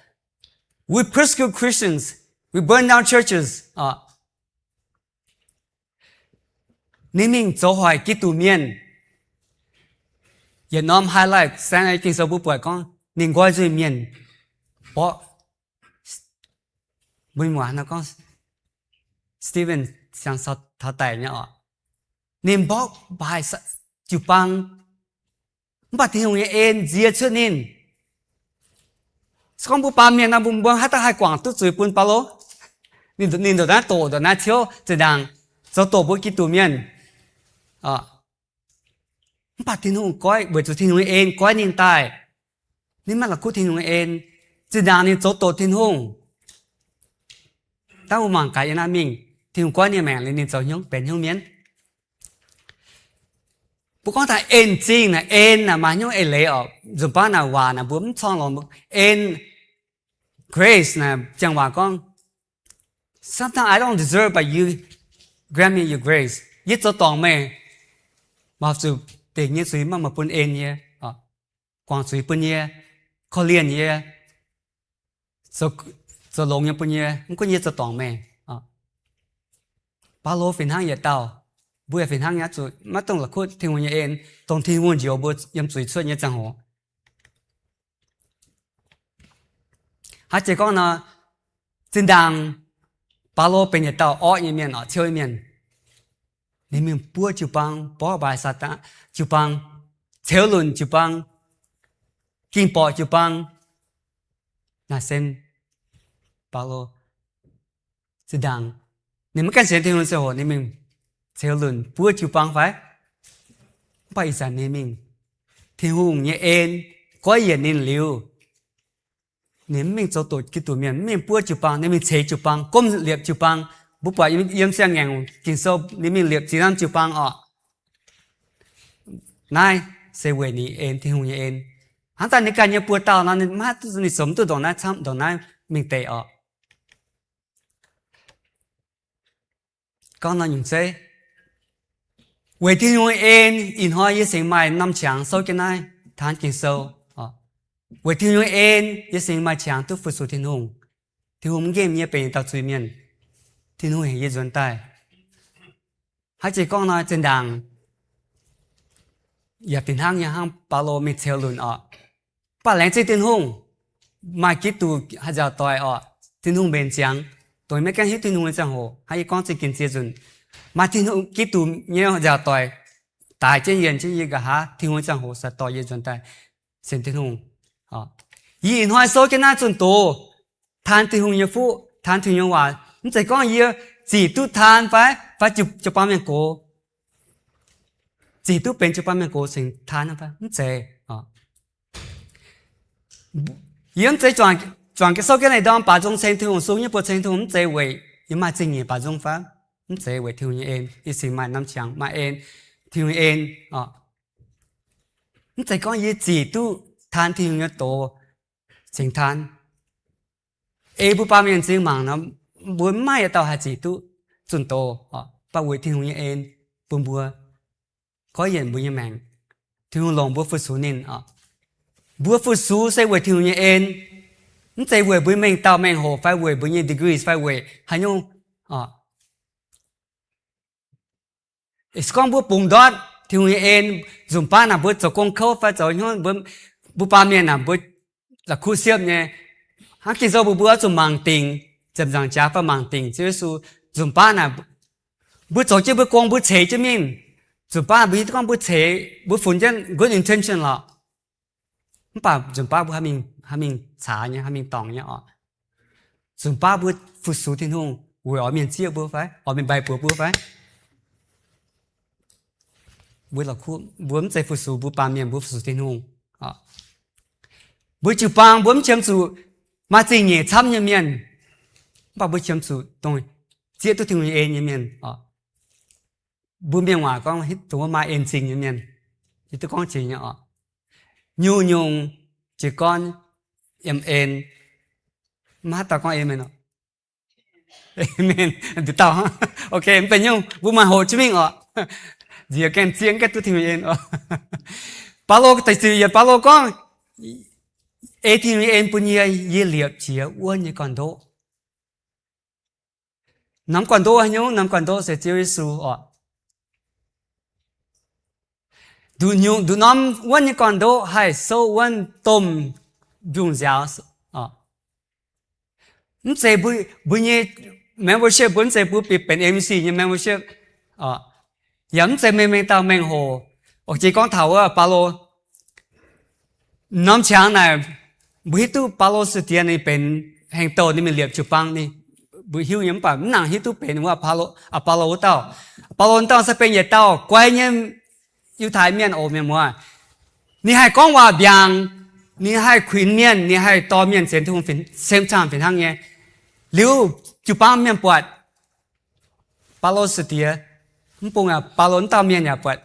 We persecute Christians, we burn down churches. Ninh mingh zoux hoic Giduc mienh. Yietc norm highlight, saeng Ging-Sou mbuo buatc gorngv ninh nqoi nzuih mienh, mborqv, mbuo mienh waac gorngv Stephen siang-taux daic nyei oc. Ninh mborqv baaix jiu-baang, mv baac Tin-Hungh nyei en nziex cuotv ninh. Se gorngv mbuo baamh mienh nor, mbuo, mbuo haaix dauh haih guangc duqv zuiz bun Baulo? Ninh, ninh ndongc naaiv doqc, ndongc naaiv ciouv, zinh ndaangc zoux doqc mbuo Giduc mienh. Mv baac Tin-Hungh goiv, weic zuqc Tin-Hungh nyei en goiv ninh daaih. Ninh maiv la'kuqv Tin-Hungh nyei en. Zinh ndaangc ninh zoux doqc Tin-Hungh, dangh wuov mangc gaax yiem naaiv mingh, Tin-Hungh goiv ninh maengc liuz ninh zoux hnyouv, benx hnyouv mienv. Mbuo gorngv taux en-zingh naaic, en naaic maaih hnyouv eix leiz oc. Nzunc baav naaic waac naaic mbuo mv corngh longx. En, grace naaic, janx waac gorngv, sometimes I don't deserve, but you grant me your grace. Yie zoux dorngc meih, mv baac zuqc dingc nyei zuiz maiv maaih bun en yie, guangc zuiz bun yie, korv-lienh yie, zoux longx nyei bun yie, mv gunv yie zoux dorngc meih. Baulo fih hnangv yietc dauh, mbuo yaac fih hnangv nyei, zuqc maiv dungx la'kuqv Tin-Hungh nyei en, dongh Tin-Hungh njoux mbuo yiem zuiz cuotv nyei ziangh hoc. Haaix jiex gorngv nor, zinh ndaangc Baulo benx yietc dauh orqv nyei mienh oc, ciouv nyei mienh. Ninh mingh buov jiu-baang, mborqv mbaaic Saadaan jiu-baang, ceux lunc jiu-baang, ging borqc jiu-baang. Naaiv se Baulo zinh ndaangc ninh maiv gaengh sienx Tin-Hungh ziangh hoc ninh mingh ceux lunc buov jiu-baang fai? Mv baac ih zanc ninh mingh, Tin-Hungh nyei en goiv yienc ninh liuz, ninh mv mingh zoux doqc Giduc mienh, mv mingh buov jiu-baang, ninh mingh ceix jiu-baang, gomv liepc jiu-baang. Mbuo buatc yiem siang-ngaengc Ging-Sou ninh mingh liepc ziex norm jiu-baang oc. Naaiv se weic ninh en, Tin-Hungh nyei en. Hnangv daaih ninh ganh nyei buoz-dauh nor, ninh maiv, ninh ziouc mv duqv ndongc naaiv camv, ndongc naaiv mingh deix oc. Gorngv nor nyungc zeiv, weic Tin-Hungh nyei en, ih hnoi yie singx maaih norm qangx souv jienv naaiv taanx Ging-Sou. Weic Tin-Hungh nyei en yie singx maaih qangx duqv fu-sux Tin-Hungh. Tin-Hungh mv nqemh yie benx dauh zuiz-mienh. Tin-Hungh heuc yie nzuonx daaih. Haaix jiex gorngv nor, zinh ndaangc yaac fih hnangv nyei, hnangv Baulo mingh ceux lunc oc. Mv baac laengz zingh Tin-Hungh, maaih Giduc haih nziaauc doic oc. Tin-Hungh mbenc ziangx, dongh maiv gaengh hiuv Tin-Hungh nyei ziangh hoc, hnangv yie gorngv zingh ginx ziex nzunc, maaih Tin-Hungh, Giduc nyei nziaauc doic daix jienv yienh jienv yie nqa'haav, Tin-Hungh nyei ziangh hoc sa dorh yie nzuonx daaih sienx Tin-Hungh. Yie ih hnoi souv jienv naaiv zunh doz, taan Tin-Hungh nyei fuqv, taan Tin-Hungh nyei waac. Mv zeiz gorngv yie zic duqv taan fai, fai jiu-baang mienh gox, zic duqv benx jiu-baang mienh gox cingx taan fai? Mv zeiz. Yie mv zeiz juangc Ging-Sou jienv naaiv ndorm baac nzung ceng Tin-Hungh, sung nyei buoz ceng Tin-Hungh, mv zeiz weic yie maaih zingh nyeic baac nzung fai? Mv zeiz, weic Tin-Hungh nyei en, yie singx maaih norm qangx maaih en, Tin-Hungh nyei en. Mv zeiz gorngv yie zic duqv taan Tin-Hungh nyei doz cingx taan. Ei mbuo baamh mienh m'zing mangc nor, mbuo mv maaih yietc dauh haih zic duqv zunh doz, mv baac weic Tin-Hungh nyei en bun mbuo goiv yienc mbuo nyei maengc. Tin-Hungh longc mbuo fu-sux ninh oc. Mbuo fu-sux se weic Tin-Hungh nyei en, mv zeiz weic mbuo mengh dauh mengh hoc fai weic mbuo nyei degree fai weic haaix nyungc oc. Se gorngv mbuo bungx ndortv Tin-Hungh nyei en, nzunc baav naaic mbuo zoux gong kouv fai zoux hnyouv, mbuo baamh mienh naaic mbuo la'kuqv siepv nyei. Hnangv Ging-Sou mbuox mbuo oix zuqc mangc dingc, ziepc nzaangc jaax fai mangc dingc Ziouv Yesu. Nzunc baav naaic mbuo zoux jienv mbuo gong, mbuo ceix jienv mingh. Nzunc baav mbuo hiuv duqv gorngv mbuo ceix, mbuo funx jienv good intention lorqc. Mv baac nzunc baav mbuo haih mingh caax nyei, haih mingh dorngc nyei oc. Nzunc baav mbuo fu-sux Tin-Hungh weic oix mienh zieqv mbuo fai, oix mienh mbaih buoz mbuo fai? Mbuo la'kuqv, mbuo mv zeiz fu-sux mbuo baamh mienh, mbuo fu-sux Tin-Hungh. Mbuo jiu-baang mbuo mv qiemx zuqc maaih zingh nyeic camv nyei mienh, mv baac mbuo qiemx zuqc dongh zieqv duqv Tin-Hungh nyei en nyei mienh. Mbuo mienh waac gorngv hitv dongh wuov maaih en-zingh nyei mienh. Yie duqv gorngv jiex nyei oc. Nyungc-nyungc jiez gorn yiem en. Mv haaix dauh gorngv amen oc? Amen. Nduqc dauh. Ok, mv benx nyungc, mbuo maaih hoqc jienv mingh oc. Nziex gaengh zieqv gaengh duqv Tin-Hungh nyei en oc. Baulo deix ziux yietc, Baulo gorngv, ei Tin-Hungh nyei en bun yie, yie liepc jiex wuonv nyei gorn-ndoqv. Norm gorn-ndoqv haaix nyungc? Norm gorn-ndoqv se Ziouv Yesu oc. Nduqc nyungc, nduqc norm wuonv nyei gorn-ndoqv haih souv wuonv domh mbiungc nziaaux oc. Mv zeiz mbuo, mbuo nyei membership, mbuo mv zeiz mbuo bieqc benx M C nyei membership oc. Yaac mv zeiz mengh mengh dauh mengh hoc. Oc, jiex gorngv taux wuov Baulo norm qangx naaic, mbuo hiuv duqv Baulo se diex ninh benx hengx douh, ninh mingh liepc jiu-baang, ninh mbuo hiuv nyei, mv baac mv nangc hiuv duqv benx wuov Baulo, Baulo wuov dauh. Baulo wuov dauh se benx yietc dauh guai nyei Yiutai Mienh oc, mienh muoz. Ninh haih gorngv waac mbiaangc, ninh haih kuinx mienh, ninh haih dorh mienh sienx Tin-Hungh, same time fih hnangv nyei. Liuz jiu-baang mienh buatc Baulo se diex, mv bung aqv, Baulo wuov dauh mienh yaac buatc,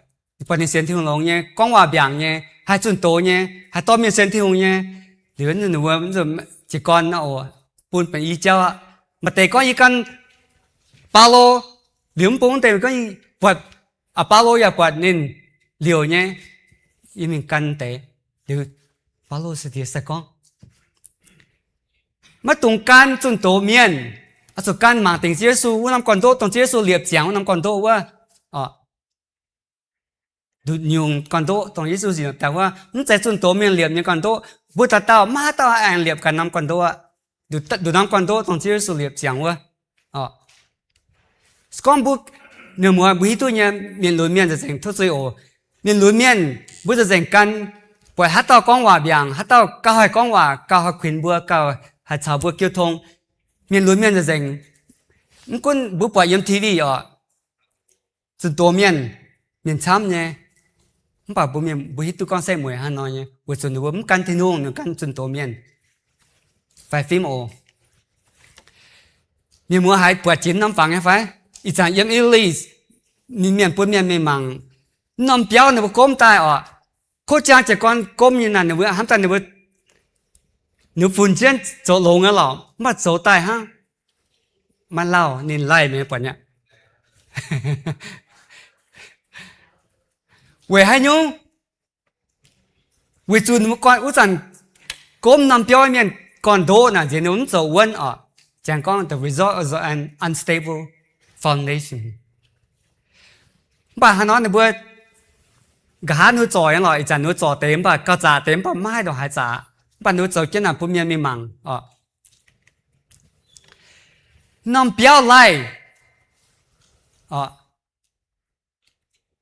buatc ninh sienx Tin-Hungh longx nyei, gorngv waac mbiaangc nyei, haih zunh doz nyei, haih dorh mienh sienx Tin-Hungh nyei. Liuz ninh mbuo jiez gorn oc, bun benx i jauv aqv. Maaih deix gorngv yie gan Baulo, liuz mv bung deix gorngv buatc, aa, Baulo yaac buatc ninh liouc nyei, yie mingh gan deix. Liuz Baulo se diex se gorngv, maiv dungx gan zunh doz mienh, oix zuqc gan mangc dingc Ziouv Yesu wuov norm gorn-ndoqv, dongh Ziouv Yesu liepc ziangx wuov norm gorn-ndoqv wuov oc. Nduqc nyungc gorn-ndoqv dongh Yesu nzipc daaih wuov, mv zeiz zunh doz mienh liepc nyei gorn-ndoqv. Mbuo dauh dauh maiv haaix dauh haih aengx liepc gaax norm gorn-ndoqv aqv. Nduqc norm gorn-ndoqv dongh Ziouv Yesu liepc ziangx wuov oc. Se gorngv mbuo, mienh muoz, mbuo hiuv duqv nyei, mienh lunx mienh nzengc nzengc tov zuiz oc. Mienh lunx mienh mbuo nzengc nzengc gan, buatc haaix dauh gorngv waac mbiaangc, haaix dauh gauh haih gorngv waac, gauh haih kuinx mbuo, gauh haih caux mbuo jiu tong. Mienh lunx mienh nzengc nzengc, mv gunv mbuo buatc yiem T V oc, zunh doz mienh, mienh camv nyei, mv baac mbuo mienh mbuo hiuv duqv gorngv setv mueic hnangv nor nyei, weic zuqc ninh mbuo mv gan Tin-Hungh, ninh gan zunh doz mienh. Fai fim oc. Mienh muoz haiz buatc jiex norm fangx nyei fai? Ih zanc yiem Italy, mienh bun mienh mingh mangc, norm biauv ninh mbuo gomv daaih oc. Kov jang jiez gorn gomv nyei naaic, ninh mbuo hnamv daaih ninh mbuo, ninh mbuo funx jienv zoux longx nyei lorqc, mv baac zoux daaih hnangv maiv lauh, ninh laih mingh buatc nyei. Weic haaix nyungc? Weic zuqc wuov zanc gomv norm biauv mienh gorn-ndoqv naaic nziex ninh mbuo mv zoux wuonv oc. Jangx gorngv the result of an unstable foundation. Mv baac haaix nor ninh mbuo nqa'haav ninh mbuo zorc nyei lorqc, ih zanc ninh mbuo zorc deix mv baac gauh zaqc deix mv baac maiv haih ndongc haaix zaqc, mv baac ninh mbuo zoux jienv naaic bun mienh mingh mangc oc. Norm biauv laih oc.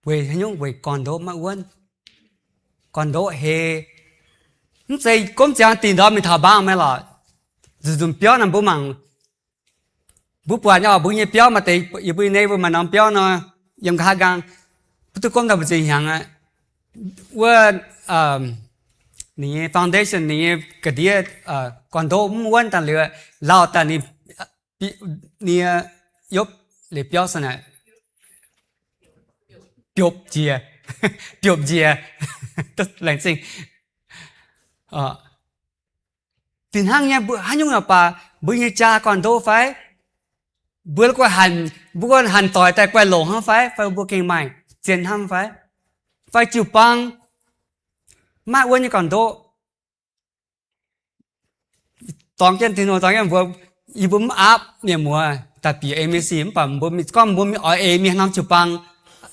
Weic haaix nyungc? Weic gorn-ndoqv maiv wuonv. Gorn-ndoqv hei. Mv zeiz gomv ziangx dingc ndorm mingh taux mbaang maiv lorqc. Nzunc nzunc biauv naaic mbuo mangc, mbuo buatc nyei oc, mbuo nyei biauv maaih deix, yie mbuo nyei neighbor maaih norm biauv nor, yiem nqa'haav nqaang, mbuo duqv gomv daaih mbu'ziex hnyangx aqv. Wuov, ninh nyei foundation, ninh nyei ga'ndiev gorn-ndoqv mv wuonv daaih liuz, lauh daaih ninh, ninh yopv liuz biauv se naaic biopv njiec, biopv njiec. Laengz zingh. Fih hnangv nyei, haaix nyungc yaac baac, mbuo nyei jaa gorn-ndoqv fai? Mbuo guai hanc, mbuo guai hanc doic daaih guai longc hnangv fai? Fai mbuo gengh maaih zien hnamv fai? Fai jiu-baang maaih wuonv nyei gorn-ndoqv? Dorng jienv Tin-Hungh, dorng jienv mbuo, yie mbuo mv aapv mienh muoz daaih bieqc A M C, mv baac mbuo gorngv mbuo mingh oix eix mingh norm jiu-baang,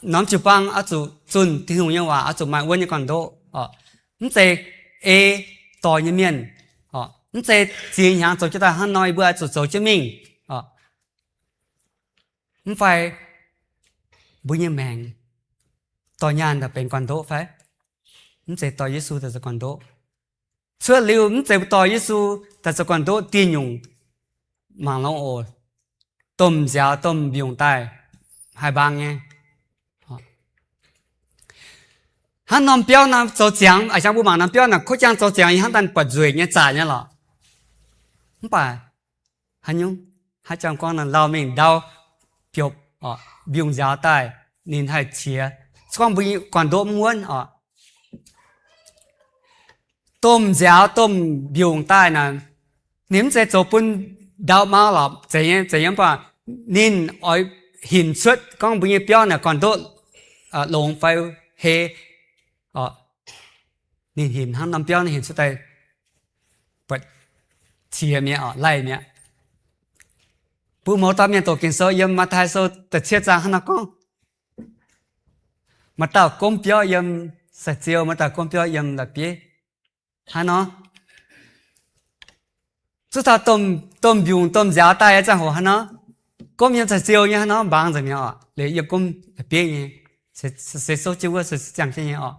norm jiu-baang oix zuqc zunh Tin-Hungh nyei waac, oix zuqc maaih wuonv nyei gorn-ndoqv oc. Mv zeiz ei dorh nyei mienh oc. Mv zeiz ziex hnyangx zoux jienv daaih hnangv nor, yie mbuo oix zuqc zoux jienv mingh oc. Mv fai mbuo nyei maengc dorh nyaanh daaih benx gorn-ndoqv fai? Mv zeiz dorh Yesu daaih zoux gorn-ndoqv. Cuotv liuz mv zeiz dorh Yesu daaih zoux gorn-ndoqv dieh nyungc mangc longx oc. Domh nziaaux domh mbiungc daaih haih mbaang nyei. Hnangv norm biauv nor zoux ziangx, a'jangx mbuo mangc norm biauv naaic kuv jang zoux ziangx, yie hnangv daaih buatc nzueic nyei zaac nyei lorqc. Mv baac haaix nyungc, haaix jangx gorngv nor lauh mingh ndau biopc oc, mbiungc nziaaux daaih, ninh haih qiex. Se gorngv mbuo nyei gorn-ndoqv mv wuonv oc, domh nziaaux domh mbiungc daaih naaic, ninh mv zeiz zoux bun ndau mau lorqc, zeiz nyei, zeiz nyei, mv baac ninh oix hinc cuotv gorngv mbuo nyei biauv naaic gorn-ndoqv longx fai hei oc. Ninh hinc hnangv norm biauv ninh hinc cuotv daaih buatc qiex mi'aqv oc, laih mi'aqv. Mbuo mouz dauh mienh doqc Ging-Sou yiem Matv^tai Sou da'cietv zaang hnangv nor gorngv, maaih dauh gomv biauv yiem saa-ziou, maaih dauh gomv biauv yiem la'bieiv. Hnangv nor, zuov taux domh mbiungc domh nziaaux daaih nyei ziangh hoc hnangv nor, gomv yiem saa-ziou nyei hnangv nor mbaang nzengc mi'aqv oc, liuz yiem gomv la'bieiv nyei. Se souv jienv wuov se ziangh jienv nyei oc.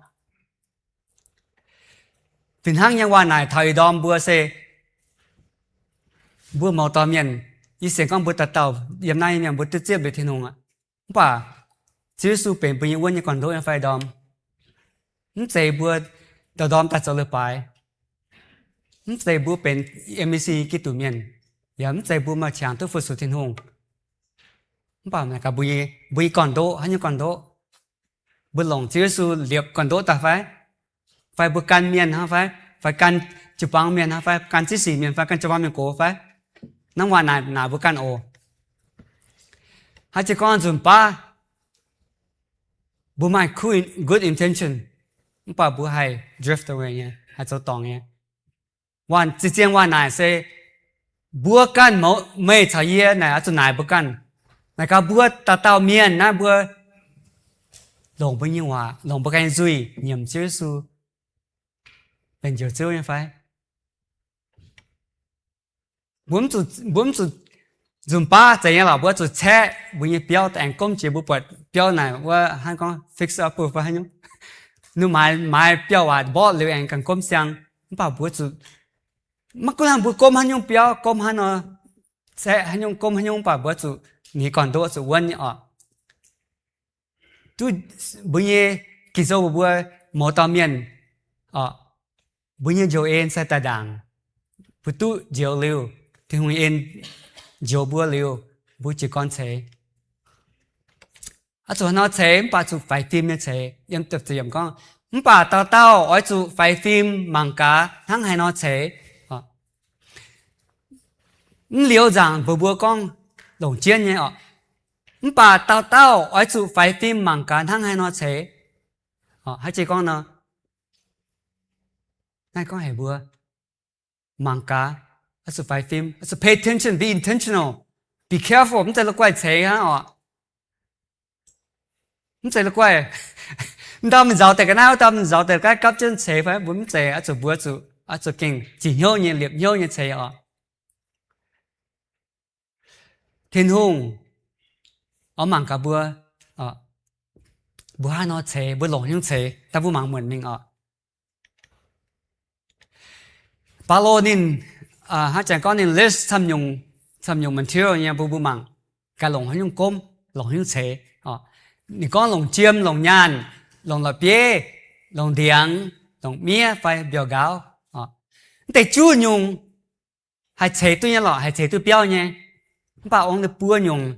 Fih hnangv nyei waac naaic taux ih ndorm mbuo se mbuo mouz dauh mienh, yie sienx gorngv mbuo dauh dauh yiem naaiv nyei mienh mbuo duqv zipv liuz Tin-Hungh aqv. Mv baac Ziouv Yesu benx mbuo nyei wuonv nyei gorn-ndoqv nyei fai ndorm? Mv zeiz mbuo ndorm-ndorm daaih zoux leiz-baaix. Mv zeiz mbuo benx M E C Giduc mienh, yaac mv zeiz mbuo maaih qangx duqv fu-sux Tin-Hungh. Mv baac naaic gaax mbuo nyei, mbuo nyei gorn-ndoqv, haaix nyungc gorn-ndoqv? Mbuo longc Ziouv Yesu liepc gorn-ndoqv daaih fai? Fai mbuo gan mienh hnangv fai? Fai gan jiu-baang mienh hnangv fai? Gan ziex sic mienh fai? Gan jiu-baang mienh gox fai? Hnangv waac naaic, naaic mbuo ganh oc. Haaix jiex gorngv nzunc baav mbuo maaih good intention, mv baac mbuo haih drift away nyei, haih zoux dorngc nyei. Waac, zien-zien waac naaic se mbuo ganh mouz, meih caux yie naaic oix zuqc naaic mbuo ganh. Naaic gaax mbuo dauh dauh mienh naaiv mbuo longc mbuo nyei waac, longc mbuo ganh nyei nzuih nyiemc Ziouv Yesu benx Njoux Ziouv nyei fai? Mbuo mv zuqc, mbuo mv zuqc nzunc baav zeiz nyei lorqc, mbuo zuqc caeqv mbuo nyei biauv daaih aengx gomv jiex. Mbuo buatc biauv naaic wuov hnangv gorngv fix up fai haaix nyungc, ninh maaiz, maaiz biauv waac mborqv liuz aengx ganh gomv siang. Mv baac mbuo zuqc, maiv gunv hnangv mbuo gomv haaix nyungc biauv, gomv haaix nor, caeqv haaix nyungc, gomv haaix nyungc, mv baac mbuo zuqc, mbuo nyei gorn-ndoqv zuqc wuonv nyei oc. Duqv mbuo nyei Ging-Sou mbuox mbuo, mouz dauh mienh oc, mbuo nyei njoux en sai daaih ndaangc. Mbuo duqv njoux liuz, Tin-Hungh nyei en njoux mbuo liuz, mbuo jiez gorn ceix. Oix zuqc haaix nor ceix? Mv baac zuqc faix fim nyei ceix. Yiem da'ziepc yiemc gorngv, mv baac dauh dauh oix zuqc faix fim mangc gaax hnangv haaix nor ceix. Mv liuz nzaangc mbuox mbuo gorngv longc jienv nyei oc. Mv baac dauh dauh oix zuqc faix fim mangc gaax hnangv haaix nor ceix. Haaix jiex gorngv nor, naaiv gorngv haic mbuo mangc gaax, oix zuqc faix fim, oix zuqc pay attention, be intentional, be careful, mv zeiz la'guaih ceix hnangv oc. Mv zeiz la'guaih, ndau mingh nzauz deix ga'naaiv, ndau mingh nzauz deix ga'naaiv gapv jienv ceix fai? Mbuo mv zeiz, oix zuqc, mbuo zuqc, oix zuqc gengh zieqc hnyouv nyei, liepc hnyouv nyei ceix oc. Tin-Hungh oix mangc gaax mbuo, mbuo haaix nor ceix, mbuo longc haaix nyungc ceix, daaih mbuo mangc muonc mingh oc. Baulo ninh, hnangv janx gorngv ninh list camv nyungc, camv nyungc material nyei bun mbuo mangc, gaax longc haaix nyungc gomv, longc haaix nyungc ceix. Ninh gorngv longc jiem, longc nyaanh, longc la'bieiv, longc ndiangx, longc miev fai mbiauh nqaaux. Mv deix juv nyungc haih ceix duqv nyei lorqc, haih ceix duqv biauv nyei. Mv baac ong ninh buo nyungc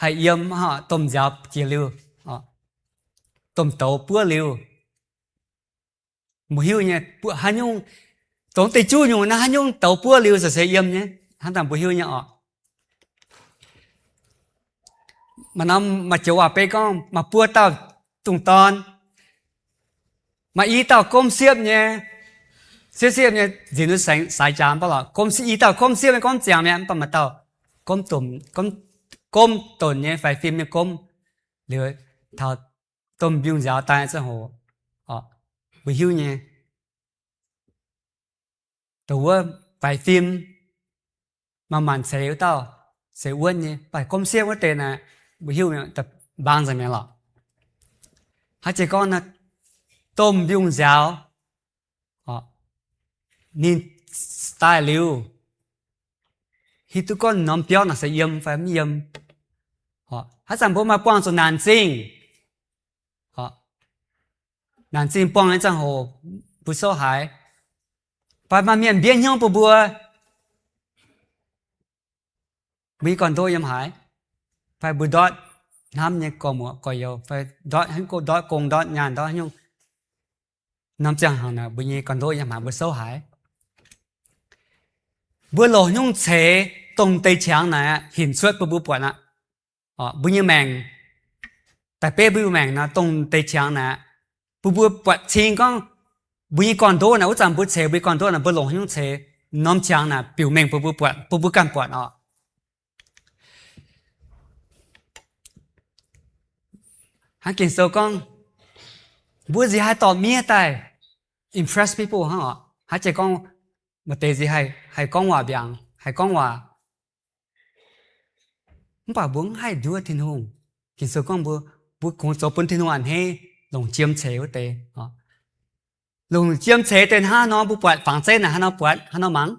haih yiem, domh nziaaux jiex liuz, domh douz buov liuz, mbuo hiuv nyei, haaix nyungc, dongh deix juv nyungc naaiv haaix nyungc douz buov liuz se se yiem nyei, hnangv dangh mbuo hiuv nyei oc. Maaih norm maaih joux waac-beiv gorngv maaih buo dauh dungz dorn, maaih i dauh gomv siepv nyei, siepv siepv nyei nziex nduov saeng-jaax mv baac lorqc, gomv i dauh gomv siepv nyei gomv ziangx mi'aqv, mv baac maaih dauh gomv, gomv donx nyei faix fim nyei gomv. Liuz taux domh mbiungc nziaaux daaih ziangh hoc, mbuo hiuv nyei, dongh wuov faix fim manc-manc ceix wuov dauh se wuonv nyei, mv baac gomv siepv wuov deix naaic mbuo hiuv mbaang nzengc mi'aqv lorqc. Haaix jiex gorngv naaiv, domh mbiungc nziaaux ninh daaih liuz, hiuv duqv gorngv norm biauv naaic se yiem fai mv yiem. Haaix zanc mbuo maaih buangh zuqc naanc zingh, Laengz zingh buangh nyei ziangh hoc mbuo souv haaix, fai maaih mienh mbienv hnyouv bun mbuo, mbuo nyei gorn-ndoqv yiem haaix, fai mbuo ndortv hnamv nyei gorx-muoc gorx-youz, fai ndortv haaix nyungc, ndortv gong, ndortv nyaanh, ndortv haaix nyungc, norm ziangh hoc naaic mbuo nyei gorn-ndoqv yiem haaix, mbuo souv haaix. Mbuo longc nyungc ceix dongh deix qangx naaic aqv hinc cuotv bun mbuo buatc aqv. Mbuo nyei maengc, daaih beiv mbuo nyei maengc nor dongh deix qangx naaic aqv, bun mbuo buatc cing gorngv mbuo nyei gorn-ndoqv naaic, wuov zanc mbuo ceix mbuo nyei gorn-ndoqv naaic, mbuo longc nyungc ceix norm qangx naaic biux mengh bun mbuo buatc, bun mbuo ganh buatc oc. Hnangv Ging-Sou gorngv, mbuo nziex haih dorh miev daaih impress people hnangv oc. Haaix jiex gorngv maaih deix nziex haih gorngv waac mbiaangc, haih gorngv waac, mv baac mbuo mv haih nduov Tin-Hungh. Ging-Sou gorngv mbuo, mbuo kungx zoux bun Tin-Hungh a'hneiv, longc jiem ceix wuov deix. Longc jiem ceix deix hnangv nor, mbuo buatc fangx zeiv naaic hnangv nor buatc, hnangv nor mangc.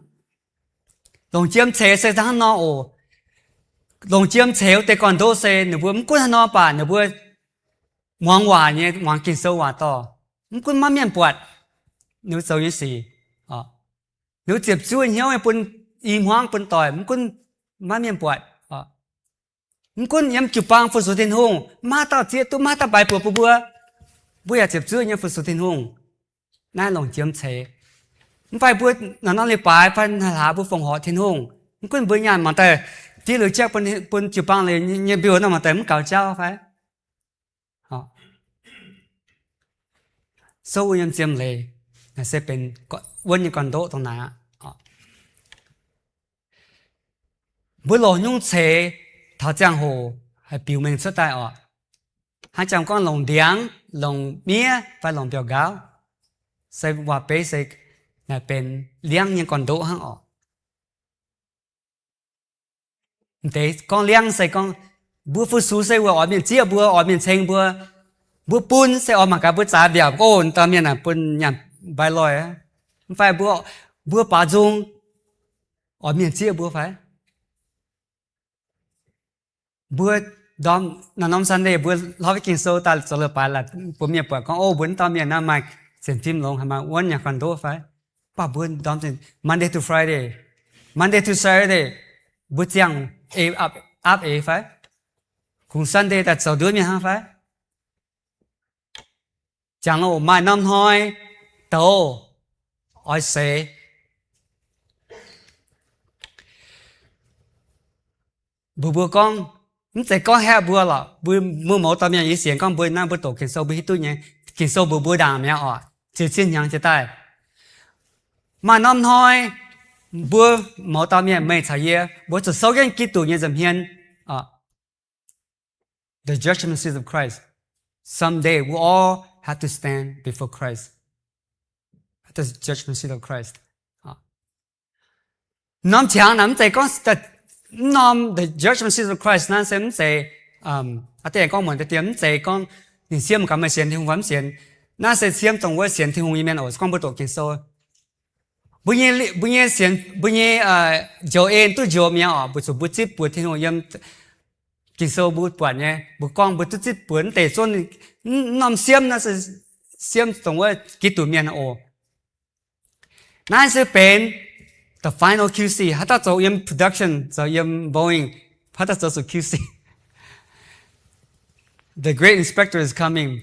Longc jiem ceix se hnangv nor oc. Longc jiem ceix wuov deix gorn-ndoqv se ninh mbuo mv gunv hnangv nor baac ninh mbuo muangx waac nyei, muangx Ging-Sou waac dorh, mv gunv maiv mienh buatc ninh mbuo zoux nyei sic. Ninh mbuo ziepc zuoqv hnyouv nyei bun i hmuangv bun doic, mv gunv maiv mienh buatc. Mv gunv yiem jiu-baang fu-sux Tin-Hungh, maiv haaix dauh zieqv duqv, maiv haaix dauh baaix buoz bun mbuo, mbuo yaac ziepc zuoqv nyei fu-sux Tin-Hungh. Naaiv longc jiem ceix. Mv fai mbuo naaic norm leiz-baaix fai naaiv hlaax mbuo fongc horc Tin-Hungh, mv gunv mbuo nyaanh mangc daaih fiev liuz jaqv bun jiu-baang leiz nyei mbiouh nor mangc daaih mv gaux jauv fai? Souv wuov nyei ziem leiz, naaic se benx wuonv nyei gorn-ndoqv dongh naaic aqv. Mbuo longc nyungc ceix taux ziangh hoc haih biux mengh cuotv daaih oc. Hnangv jangx gorngv longc ndiangx, longc miev fai longc mbiauh nqaauv, se waac-beiv se naaic benx liangv nyei gorn-ndoqv hnangv oc. Deix gorngv liangv se gorngv mbuo fu-sux se weic oix mienh zieqv mbuo, oix mienh ceng mbuo. Mbuo bun se oix mangc gaax mbuo zaaix mbiaauc, o, dauh mienh naaic bun nyaanh mbaih loih. Mv fai mbuo, mbuo baaux nzung, oix mienh zieqv mbuo fai? Mbuo ndorm, naaiv norm Sunday mbuo hlorpv Ging-Sou daaih zoux leiz-baaix laaix bun mienh buatc gorngv, o, mbuo naaiv dauh mienh naaiv maaih sienx fim longx, haih maaih wuonv nyei gorn-ndoqv fai? Mv baac mbuo ndorm Monday to Friday, Monday to Saturday, mbuo ziangh ei aapv eix fai? Kungx Sunday daaih zoux nduov mienh hnangv fai? Jangx loh maaih norm hnoi douz oix seix. Mbuox mbuo gorngv, mv zeiz gorngv haeqv mbuo lorqc. Mbuo, mbuo mouz dauh mienh yie sienx gorngv mbuo naaiv mbuo doqc Ging-Sou mbuo hiuv duqv nyei. Ging-Sou mbuox mbuo ndaangc mi'aqv oc, ziouc zinh hnyangx jiex daaih. Maaih norm hnoi mbuo mouz dauh mienh, meih caux yie, mbuo zuqc souv jienv Giduc nyei nza'hmien. The judgment seat of Christ. Someday we all have to stand before Christ. At the judgment seat of Christ. Norm qangx naaic mv zeiz gorngv, mv norm the judgment seat of Christ naaiv se mv zeiz, aa, deix gorngv muonc deix dien mv zeiz gorngv ninh siemv gaax meih sienx Tin-Hungh fai mv sienx. Naaiv se siemv dongh wuov sienx Tin-Hungh nyei mienh oc, gorngv mbuo doqc Ging-Sou. Mbuo nyei, mbuo nyei sienx, mbuo nyei njoux en duqv njoux mi'aqv oc, mbuo zuqc mbuo zipv buoz Tin-Hungh yiem Ging-Sou mbuo buatc nyei, mbuo gorngv mbuo duqv zipv buoz mv deix zunv, mv norm siemv naaiv se siemv dongh wuov Giduc mienh oc. Naaiv se benx the final Q C. Haaix dauh zoux yiem production, zoux yiem Boeing, haaix dauh zoux zuqc Q C? The great inspector is coming.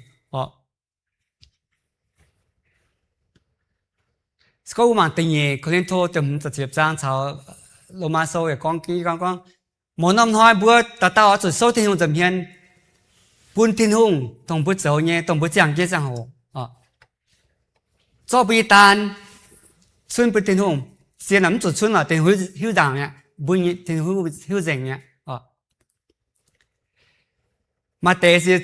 Se gorngv mbuo mangc da'nyeic Ko^lin^to ziepc hmz ziepc zaang caux Lomaa Sou yaac gorngv, gorngv, gorngv, mouz norm hnoi mbuo dauh dauh oix zuqc souv Tin-Hungh nza'hmien, bun Tin-Hungh dongh mbuo zoux nyei, dongh mbuo ziangh jienv ziangh hoc, zorqv mbuo nyei daan cunv bun Tin-Hungh. Zien naaic mv zuqc cunv lorqc, Tin-Hungh hiuv nzangc mi'aqv, Tin-Hungh hiuv nzengc mi'aqv. Maaih deix se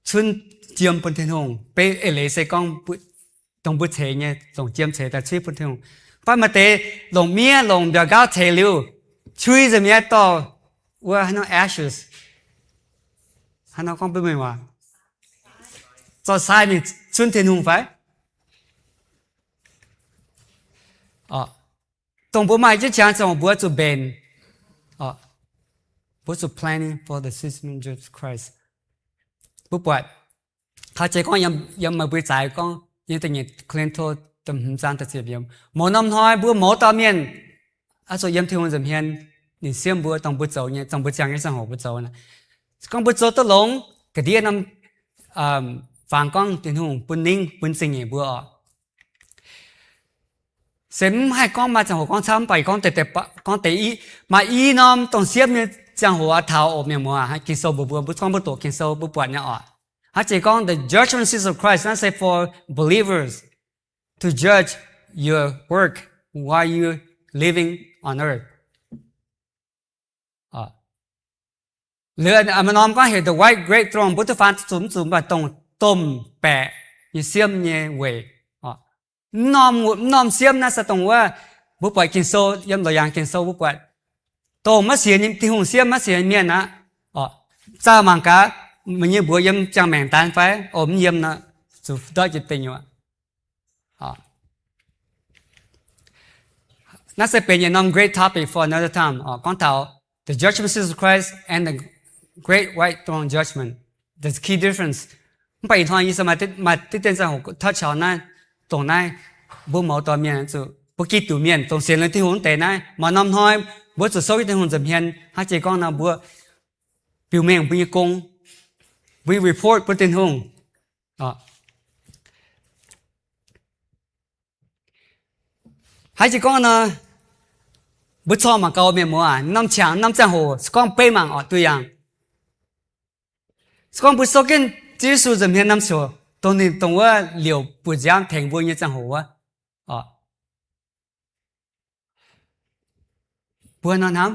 cunv jiem bun Tin-Hungh, beiv eix leiz se gorngv dongh mbuo ceix nyei, longc jiem ceix daaih cui bun Tin-Hungh. Mv baac maaih deix longc miev, longc mbiauh nqaauv ceix liuz, cui nzengc mi'aqv, dorh wuov haaix nor ashes, haaix nor gorngv mbuo Mienh waac, zorqv sai mingh cunv Tin-Hungh fai? Dongh mbuo maaih jienv qangx ziangh hoc mbuo zuqc mbenc, mbuo zuqc planning for the season of Christ. Mbuo buatc Taux jiex gorngv yiem meih mbuo zaaix gorngv nyei da'nyeic Ko^lin^to da'hmz zaang da'ziepc yiemc, mouz norm hnoi mbuo mouz dauh mienh oix zuqc yiem Tin-Hungh nza'hmien, ninh siemv mbuo, dongh mbuo zoux nyei, dongh mbuo ziangh nyei ziangh hoc mbuo zoux. Se gorngv mbuo zoux duqv longx, ga'ndiev norm fangx gorngv Tin-Hungh bun ningv bun zingh nyeic mbuo oc. Se mv haih gorngv maaih ziangh hoc gorngv camv, mv baac gorngv deix, gorngv deix, maaih i norm dongh siemv nyei ziangh hoc aqv taux oc, mienh muoz. Ging-Sou mbuox mbuo, mbuo gorngv mbuo doqc Ging-Sou mbuo buatc nyei oc. Hnangv jiex gorngv the judgment seat of Christ, naaiv se for believers to judge your work while you living on earth. Liuz maaih norm gorngv heuc the white great throne, mbuo duqv faan zuqc mv zuqc, mv baac dongh domh baeqc nyei siemv nyei weic. Mv norm, mv norm siemv naaiv se dongh wuov, mbuo buatc Ging-Sou, yiem Loz-Yaangc Ging-Sou mbuo buatc, dongh maiv sienx Tin-Hungh siemv, maiv sienx mienh aqv. Zaah mangc gaax, meih nyei mbuox yiem ziangh maengc daan fai? O, mv yiem nor, zuqc ndortv jiex deic nyuoqc. Naaiv se benx yietc norm great topic for another time. Gorngv taux the judgment seat of Christ and the great white throne judgment, the key difference. Mv baac ih hnoi yie se maaih diqv dien ziangh hoc touch taux naaiv, dongh naaiv mbuo mouz dauh mienh zuqc, mbuo Giduc mienh dongh sienx liuz Tin-Hungh wuov deix naaiv, maaih norm hnoi mbuo zuqc souv jienv Tin-Hungh nza'hmien. Hnangv jiex gorngv nor mbuo biux mengh mbuo nyei gong, mbuo nyei report bun Tin-Hungh. Hnangv jiex gorngv nor, mbuo corc mangc gaax mienh muoz, norm qangx norm ziangh hoc se gorngv beiv mangc oc, duqv yangh. Se gorngv mbuo souv jienv Ziouv Yesu nza'hmien norm ziouc, dongh ninh dongh wuov liouc buoz-nziaamv tengx mbuo nyei ziangh hoc wuov, mbuo nor hnamv,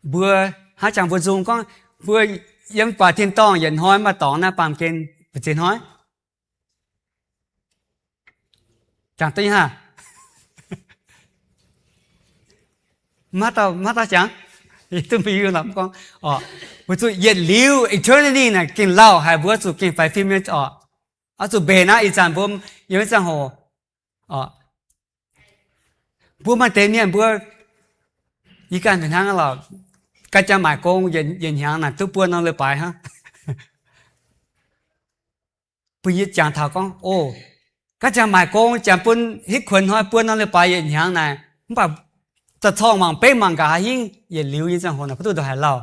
mbuo hnangv jangx mbuo nzung gorngv mbuo yiem baeqc tin-dorngh yietc hnoi maaih dorngx naaiv baamh gen mbu'ziex hnoi. Jangx duqv nyei hnangv? Maiv dauh jangx. Yie duqv mbuo gorngv, weic zuqc yietc liuz eternity naaic gengh lauh haic, mbuo zuqc gengh faix fim nyei oc. Oix zuqc mbenc aqv. Ih zanc mbuo yiem wuov ziangh hoc, mbuo maaih deix mienh mbuo, yie ganh fih hnangv lorqc, ganh jangx maaic gong yietc hnyangx naaic duqv buo norm leiz-baaix hnangv. Bun yie jangx taux gorngv, o, ganh jangx maaic gong jangx bun hitv kuonx hnoi buo norm leiz-baaix yietc hnyangx naaic, mv baac da'corngh mangc beiv mangc nqa'haav hingv yietc liuz nyei ziangh hoc naaic mbuo duqv ndongc haaix lauh.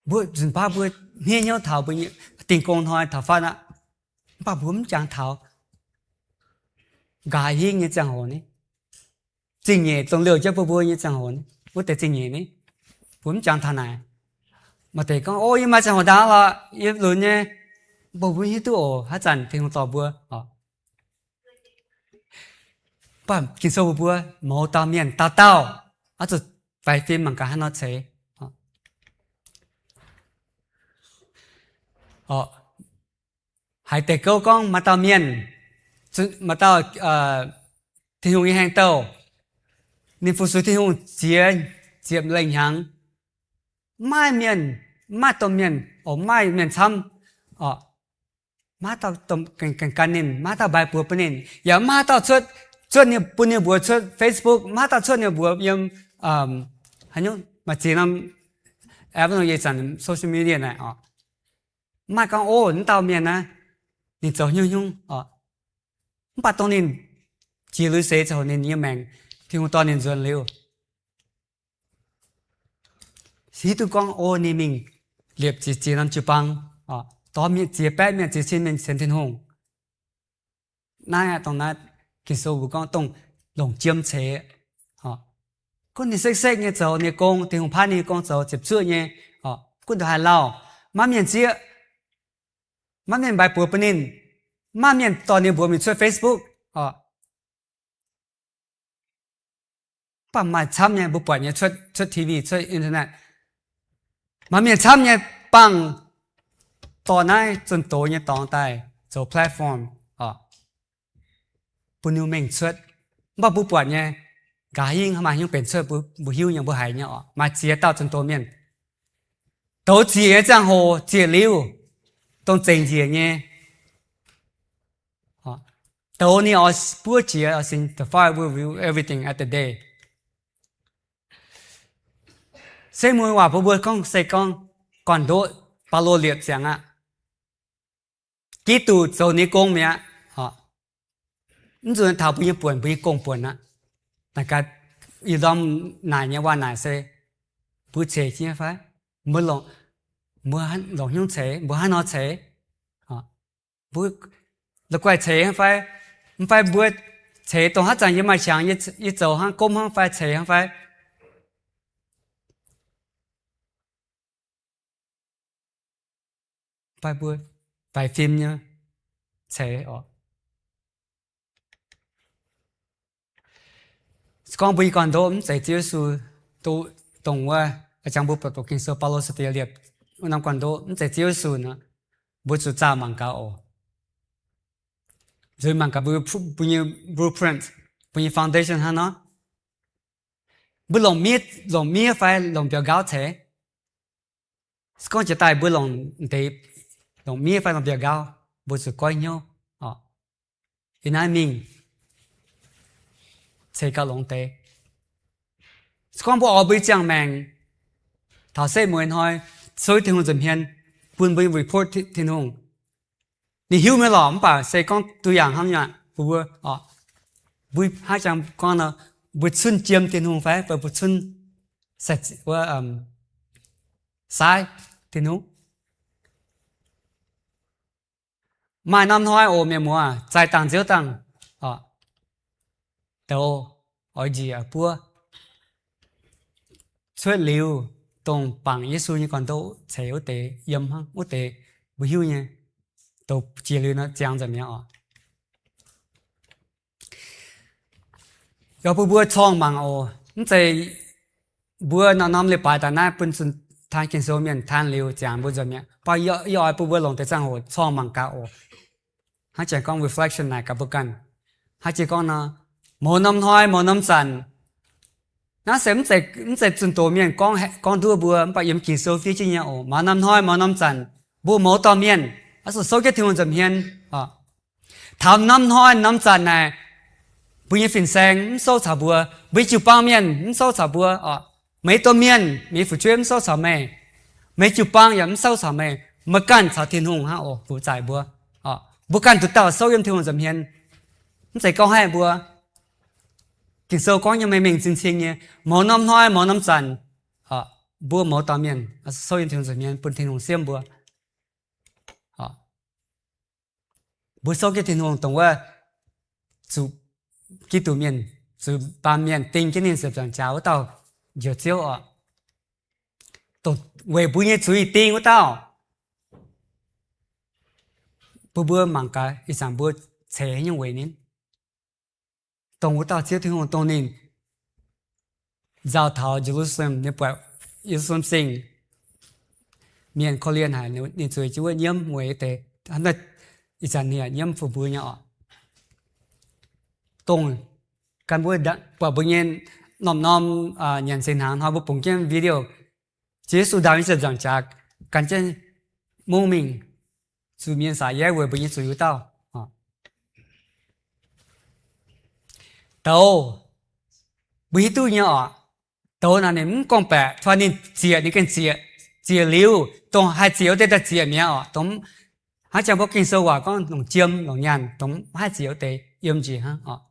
Mbuo nzunc baav mbuo hniev hnyouv taux mbuo nyei dingh gong hnoi taux fatv aqv, mv baac mbuo mv jangx taux nqa'haav hingv nyei ziangh hoc ni, zingh nyeic dongh liouh jienv bun mbuo nyei ziangh hoc ni, wuov deix zingh nyeic ni, mbuo mv jangx taux naaic. Maaih deix gorngv, o, yie maaih ziangh hoc ndaangc lorqc, yie lunx nyei, mbuo mv hiuv duqv oc, haaix zanc Tin-Hungh dorh mbuo oc. Mv baac Ging-Sou mbuox mbuo, mouz dauh mienh dauh dauh oix zuqc faix fim mangc gaax haaix nor ceix. Haiz deix gouv gorngv maaih dauh mienh, maaih dauh Tin-Hungh nyei hengx douh, ninh fu-sux Tin-Hungh ziex ziepc lengh hnyangx, maiv maaih mienh, maiv maaih domh mienh, o, maiv maaih mienh camv oc. Maiv dauh gan ninh, maiv dauh mbai buoz bun ninh, yaac maiv dauh cuotv, cuotv bun ninh mbuox cuotv Facebook, maiv dauh cuotv ninh mbuox yiem, haaix nyungc maaih ziex norm app, yie zanc social media naaic oc. Maiv maaih gorngv, o, wuov dauh mienh naaiv, ninh zoux haaix nyungc haaix nyungc oc. Mv baac dongh ninh jiex lui-seix ziangh hoc ninh nyei maengc, Tin-Hungh dorh ninh nzuonx liuz, hiuv duqv gorngv, o, ninh mingh liepc ziex, ziex norm jiu-baang, dorh mienh ziex baeqv mienh, ziex cin mienh sienx Tin-Hungh. Naaiv dongh naaiv Ging-Sou mbuox gorngv dongh longc jiem ceix. Gunv ninh sekv-sekv nyei zoux ninh nyei gong, Tin-Hungh paaiv ninh nyei gong zoux ziepc zuoqv nyei, gunv ndongc haaix lauh, maiv mienh zieqv, maiv mienh mbai buoz bun ninh, maiv mienh dorh ninh mbuox mingh cuotv Facebook oc. Mv baac maaih camv nyei, mbuo buatc nyei, cuotv, cuotv T V, cuotv internet, maaih mienh camv nyei bangh dorh naaiv zunh doz nyei dorngx daaih zoux platform oc, bun ninh mengh cuotv. Mv baac mbuo buatc nyei, nqa'haav hingv maaih haaix nyungc benx cuotv, mbuo hiuv nyei, mbuo haiz nyei oc. Maaih ziex dauh zunh doz mienh, douz ziec nyei ziangh hoc, ziec liuz, dongh zengc njiec nyei, douz ninh oix buov jiex, oix sin, the fire will reveal everything at the day. Se mueiz waac bun mbuo gorngv se gorngv gorn-ndoqv Baulo liepc ziangx aqv. Giduc zoux ninh nyei gong mi'aqv. Mv nzunc taux mbuo nyei buonc, mbuo nyei gong-buonc aqv. Naaic gaax, ih ndorm naaic nyei waac naaic se mbuo ceix jienv fai? Mbuo longc, mbuo longc hnyouv ceix, mbuo hnangv nor ceix. Mbuo la'guaih ceix hnangv fai? Mv fai mbuo ceix dongh haaix zanc yie maaih qangx, yie zoux hnangv, gomv hnangv fai, ceix hnangv fai? Mv fai mbuo faix fim nyei ceix oc. Se gorngv mbuo nyei gorn-ndoqv mv zeiz Ziouv Yesu, dongh wuov, a'jangx mbuo buatc doqc Ging-Sou Baulo se deix liepc wuov norm gorn-ndoqv mv zeiz Ziouv Yesu nor, mbuo zuqc zaah mangc gaax oc. Nzuonx mangc gaax mbuo, mbuo nyei blueprint, mbuo nyei foundation hnangv nor. Mbuo longc miev, longc miev fai longc mbiauz nqaauv ceix? Se gorngv jiex daaih mbuo longc deix, longc miev fai longc mbiauz nqaauv, mbuo zuqc goiv hnyouv oc, yiem naaiv mingh ceix gauh longx deix. Se gorngv mbuo oix mbuo nyei ziangh maengc taux setv mueiz hnoi, souv Tin-Hungh nza'hmien, bun mbuo nyei report Tin-Hungh, ninh hiuv mi'aqv lorqc. Mv baac se gorngv ตัวอย่าง hnangv nor, mbuo, mbuo hnangv jangx gorngv nor, mbuo cunv jiem Tin-Hungh fai, fai mbuo cunv saaiv Tin-Hungh. Maaih norm hnoi oc, mienh muoz, zaih dangh nziouv dangh, douz, oix njiec oix buov, cuotv liuz, dongh bangc Yesu nyei gorn-ndoqv ceix wuov deix yiem hnangv. Wuov deix mbuo hiuv nyei, douz jiex liuz nor ziangx nza'hmien mi'aqv oc. Yaac bun mbuo corngh mangc oc. Mv zeiz mbuo norm norm leiz-baaix daaih naaiv bun zunh taan Ging-Sou mienh taan liuz ziangx mbuo nza'hmien mi'aqv. Mv baac yie oix bun mbuo longc deix ziangh hoc corngh mangc gaax oc. Hnangv jangx gorngv reflection naaic gaax mbuo ganh. Hnangv jiex gorngv nor, mouz norm hnoi mouz norm zanc, naaiv se mv zeiz zunh doz mienh gorngv, gorngv nduov mbuo, mv baac yiem Ging-Sou fiev jienv nyei oc. Mouz norm hnoi mouz norm zanc, mbuo mouz dorh mienh oix zuqc souv jienv Tin-Hungh nza'hmien. Taux norm hnoi norm zanc naaic, mbuo nyei fin-saeng mv souv caux mbuo, mbuo nyei jiu-baang mienh mv souv caux mbuo oc. Meih domh mienh, meih fu'jueiv mv souv caux meih, meih jiu-baang yaac mv souv caux meih, meih ganh caux Tin-Hungh hnangv oc, fu'zaic mbuo. Mbuo ganh nduqc dauh souv yiem Tin-Hungh nza'hmien. Mv zeiz gorngv haih mbuo. Ging-Sou gorngv nyei mengh mengh cing-cing nyei, mouz norm hnoi mouz norm zanc, mbuo mouz dauh mienh souv yiem Tin-Hungh nza'hmien bun Tin-Hungh siemv mbuo. Mbuo souv jienv Tin-Hungh dongh wuov zuqc Giduc mienh, zuqc baamh mienh ding jienv ninh ziepc nzaangc jaax wuov dauh Njoux Ziouv oc. Dongh weic mbuo nyei zuiz ding wuov dauh. Bun mbuo mangc gaax ih zanc mbuo ceix haaix nyungc weic ninh. Dongh wuov dauh Ziouv Tin-Hungh dongh ninh nzauh taux Ye^lu^saa^lem, ninh buatc Ye^lu^saa^lem Singh mienh korv-lienh haic, ninh zueiz jienv wuov nyiemv weic deix, ih zanc ninh yaac nyiemv fu mbuo nyei oc. Dongh gan mbuo buatc mbuo nyei norm-norm nyanc singx hnaangx hnoi mbuo bungx jienv video, Ziouv Yesu ndaauh nyei ziepc nzaangc jaax gan jienv mungv mingh zuqc mienh saax yaiv weic mbuo nyei zuiz wuov dauh. Douz, mbuo hiuv duqv nyei oc. Douz naaic ninh mv gorngv-baeqc, tov ninh ziec ninh gengh ziec. Ziec liuz, dongh haih ziec wuov deix daaih ziec mi'aqv oc. Dongh hnangv jangx mbuo Ging-Sou waac gorngv longc jiem longc nyaanh, dongh mv haih ziec wuov deix yiem njiec hnangv oc.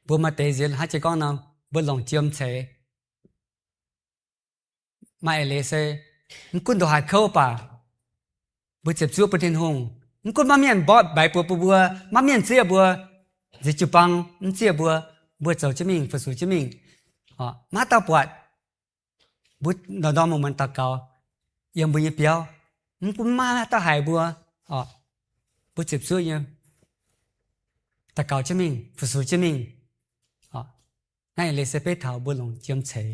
Mbuo maaih deix nziex hnangv jiex gorngv nor, mbuo longc jiem ceix. Maaih eix leiz se mv gunv ndongc haaix kouv baac mbuo ziepc zuoqv bun Tin-Hungh. Mv gunv maiv mienh mborqv mbaix buoz bun mbuo, maiv mienh zieqv mbuo, nziex jiu-baang mv zieqv mbuo, mbuo zoux jienv mingh, fu-sux jienv mingh, maiv dauh buatc. Mbuo ndorm-ndorm muonz-muonz daux gaux yiem mbuo nyei biauv, mv gunv maiv dauh haiz mbuo, mbuo ziepc zuoqv nyei daux gaux jienv mingh, fu-sux jienv mingh. Naaiv eix leiz se beiv taux mbuo longc jiem ceix.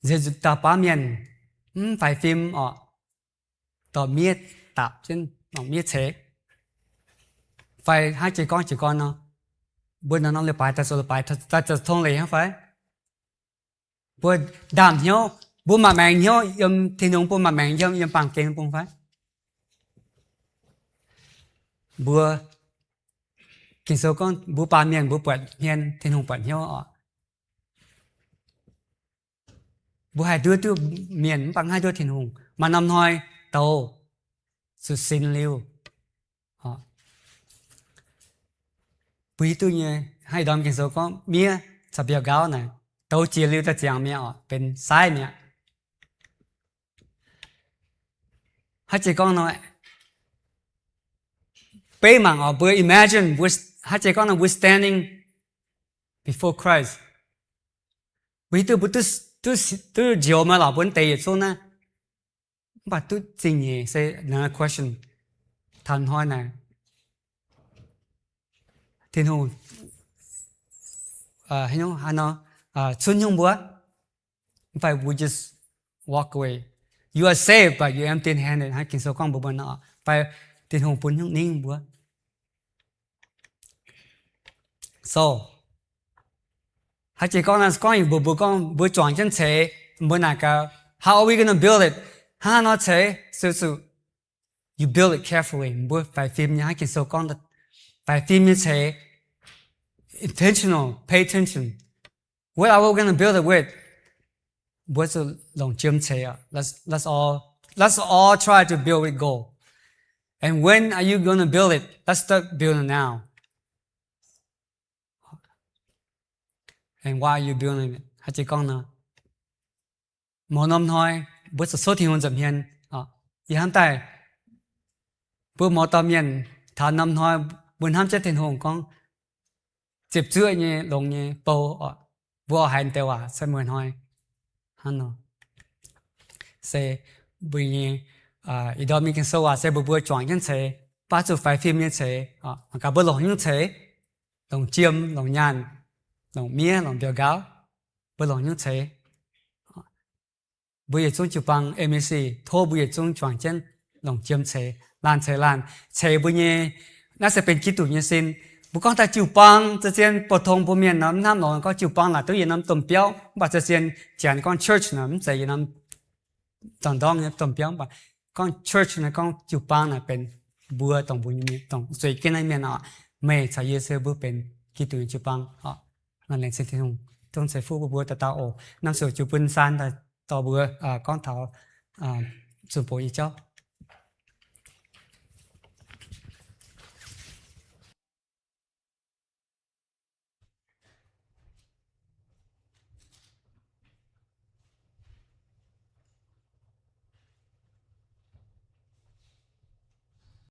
Nziex dauh baamh mienh mv faix fim oc, dorh miev dapc jienv, dorh miev ceix. Fai hnangv jiex gorngv jiez gorn nor, mbuo norm-norm leiz-baaix daaih zoux leiz-baaix daaih zoux tong leiz hnangv fai? Mbuo ndaamv hnyouv, mbuo maaih maengc hnyouv yiem Tin-Hungh, mbuo maaih maengc hnyouv yiem baamh gen bung fai? Mbuo Ging-Sou gorngv mbuo baamh mienh mbuo buatc hmien, Tin-Hungh buatc hnyouv oc. Mbuo haih nduov duqv mienh mv baac mv haih nduov Tin-Hungh. Maaih norm hnoi douz zuqc sin liuz, mbuo hiuv duqv nyei, hnangv ih ndorm Ging-Sou gorngv miev caux mbiauh nqaauv naaic, douz jiex liuz daaih ziangx mi'aqv oc, benx saaiv mi'aqv. Hnangv jiex gorngv nor, beiv mangc oc, mbuo imagine, hnangv jiex gorngv nor, we're standing before Christ. Mbuo hiuv duqv mbuo duqv njoux maiv lorqc, mbuo deix yietc zungv naaiv, mv baac duqv zingh nyeic se another question. Taux hnoi naaic, Tin-Hungh cunv hnyouv mbuo, mv fai we just walk away. You are saved, but you empty-handed. Hnangv Ging-Sou gorngv mbuox mbuo nor, fai Tin-Hungh bun hnyouv ningv mbuo. So, hnangv jiex gorngv naaiv, gorngv mbuox mbuo gorngv mbuo juangc jienv ceix, mbuo naaic gaax, how are we gonna build it? Hnangv haaix nor ceix? Zuqc, zuqc you build it carefully. Mbuo faix fim nyei, hnangv Ging-Sou gorngv, faix fim nyei ceix, intentional, pay attention. What are we gonna build it with? Mbuo zuqc longc jiem ceix oc. Let's, let's all, let's all try to build with gold. And when are you gonna build it? Let's start building now. And why are you building it? Hnangv jiex gorngv nor, mouz norm hnoi mbuo zuqc souv Tin-Hungh nza'hmien. Yie hnamv daaih mbuo mouz dauh mienh taux norm hnoi mbuo hnamv jienv Tin-Hungh gorngv ziepc zuoqv nyei longx nyei bou oc, mbuo oix haiz deix waac se mueiz hnoi hnangv nor. Se mbuo nyei, ih ndorm nyei Ging-Sou waac se mbuox mbuo juangc jienv ceix, baav zuqc faix fim nyei ceix. Mangc gaax mbuo longc hnyouv ceix, longc jiem, longc nyaanh, longc miev, longc mbiauh nqaauv, mbuo longc hnyouv ceix. Mbuo yietc zungv jiu-baang M A C, tov mbuo yietc zungv juangc jienv longc jiem ceix, laanh ceix laanh, ceix mbuo nyei, naaiv se benx Giduc nyei sin. Mbuo gorngv daaih jiu-baang, za'gengh bouh tong mbuo mienh nor mv hnamv longx, gorngv jiu-baang naaic duqv yietc norm domh biauv, mv baac za'gengh janx gorngv church naaic mv zeiz yietc norm dorngx-ndorngv nyei domh biauv, mv baac gorngv church naaic, gorngv jiu-baang naaic benx mbuo dongh mbuo nyei mienh, dongh zueiz jienv naaiv mienh oc. Meih caux yie se mbuo benx Giduc nyei jiu-baang oc. Laengz zingh Tin-Hungh, dongh ceix fuqv mbuo mbuo dauh dauh oc. Naaiv zuqc jiu bun saan daaih dorh mbuo gorngv taux zunh bouc nyei jauv.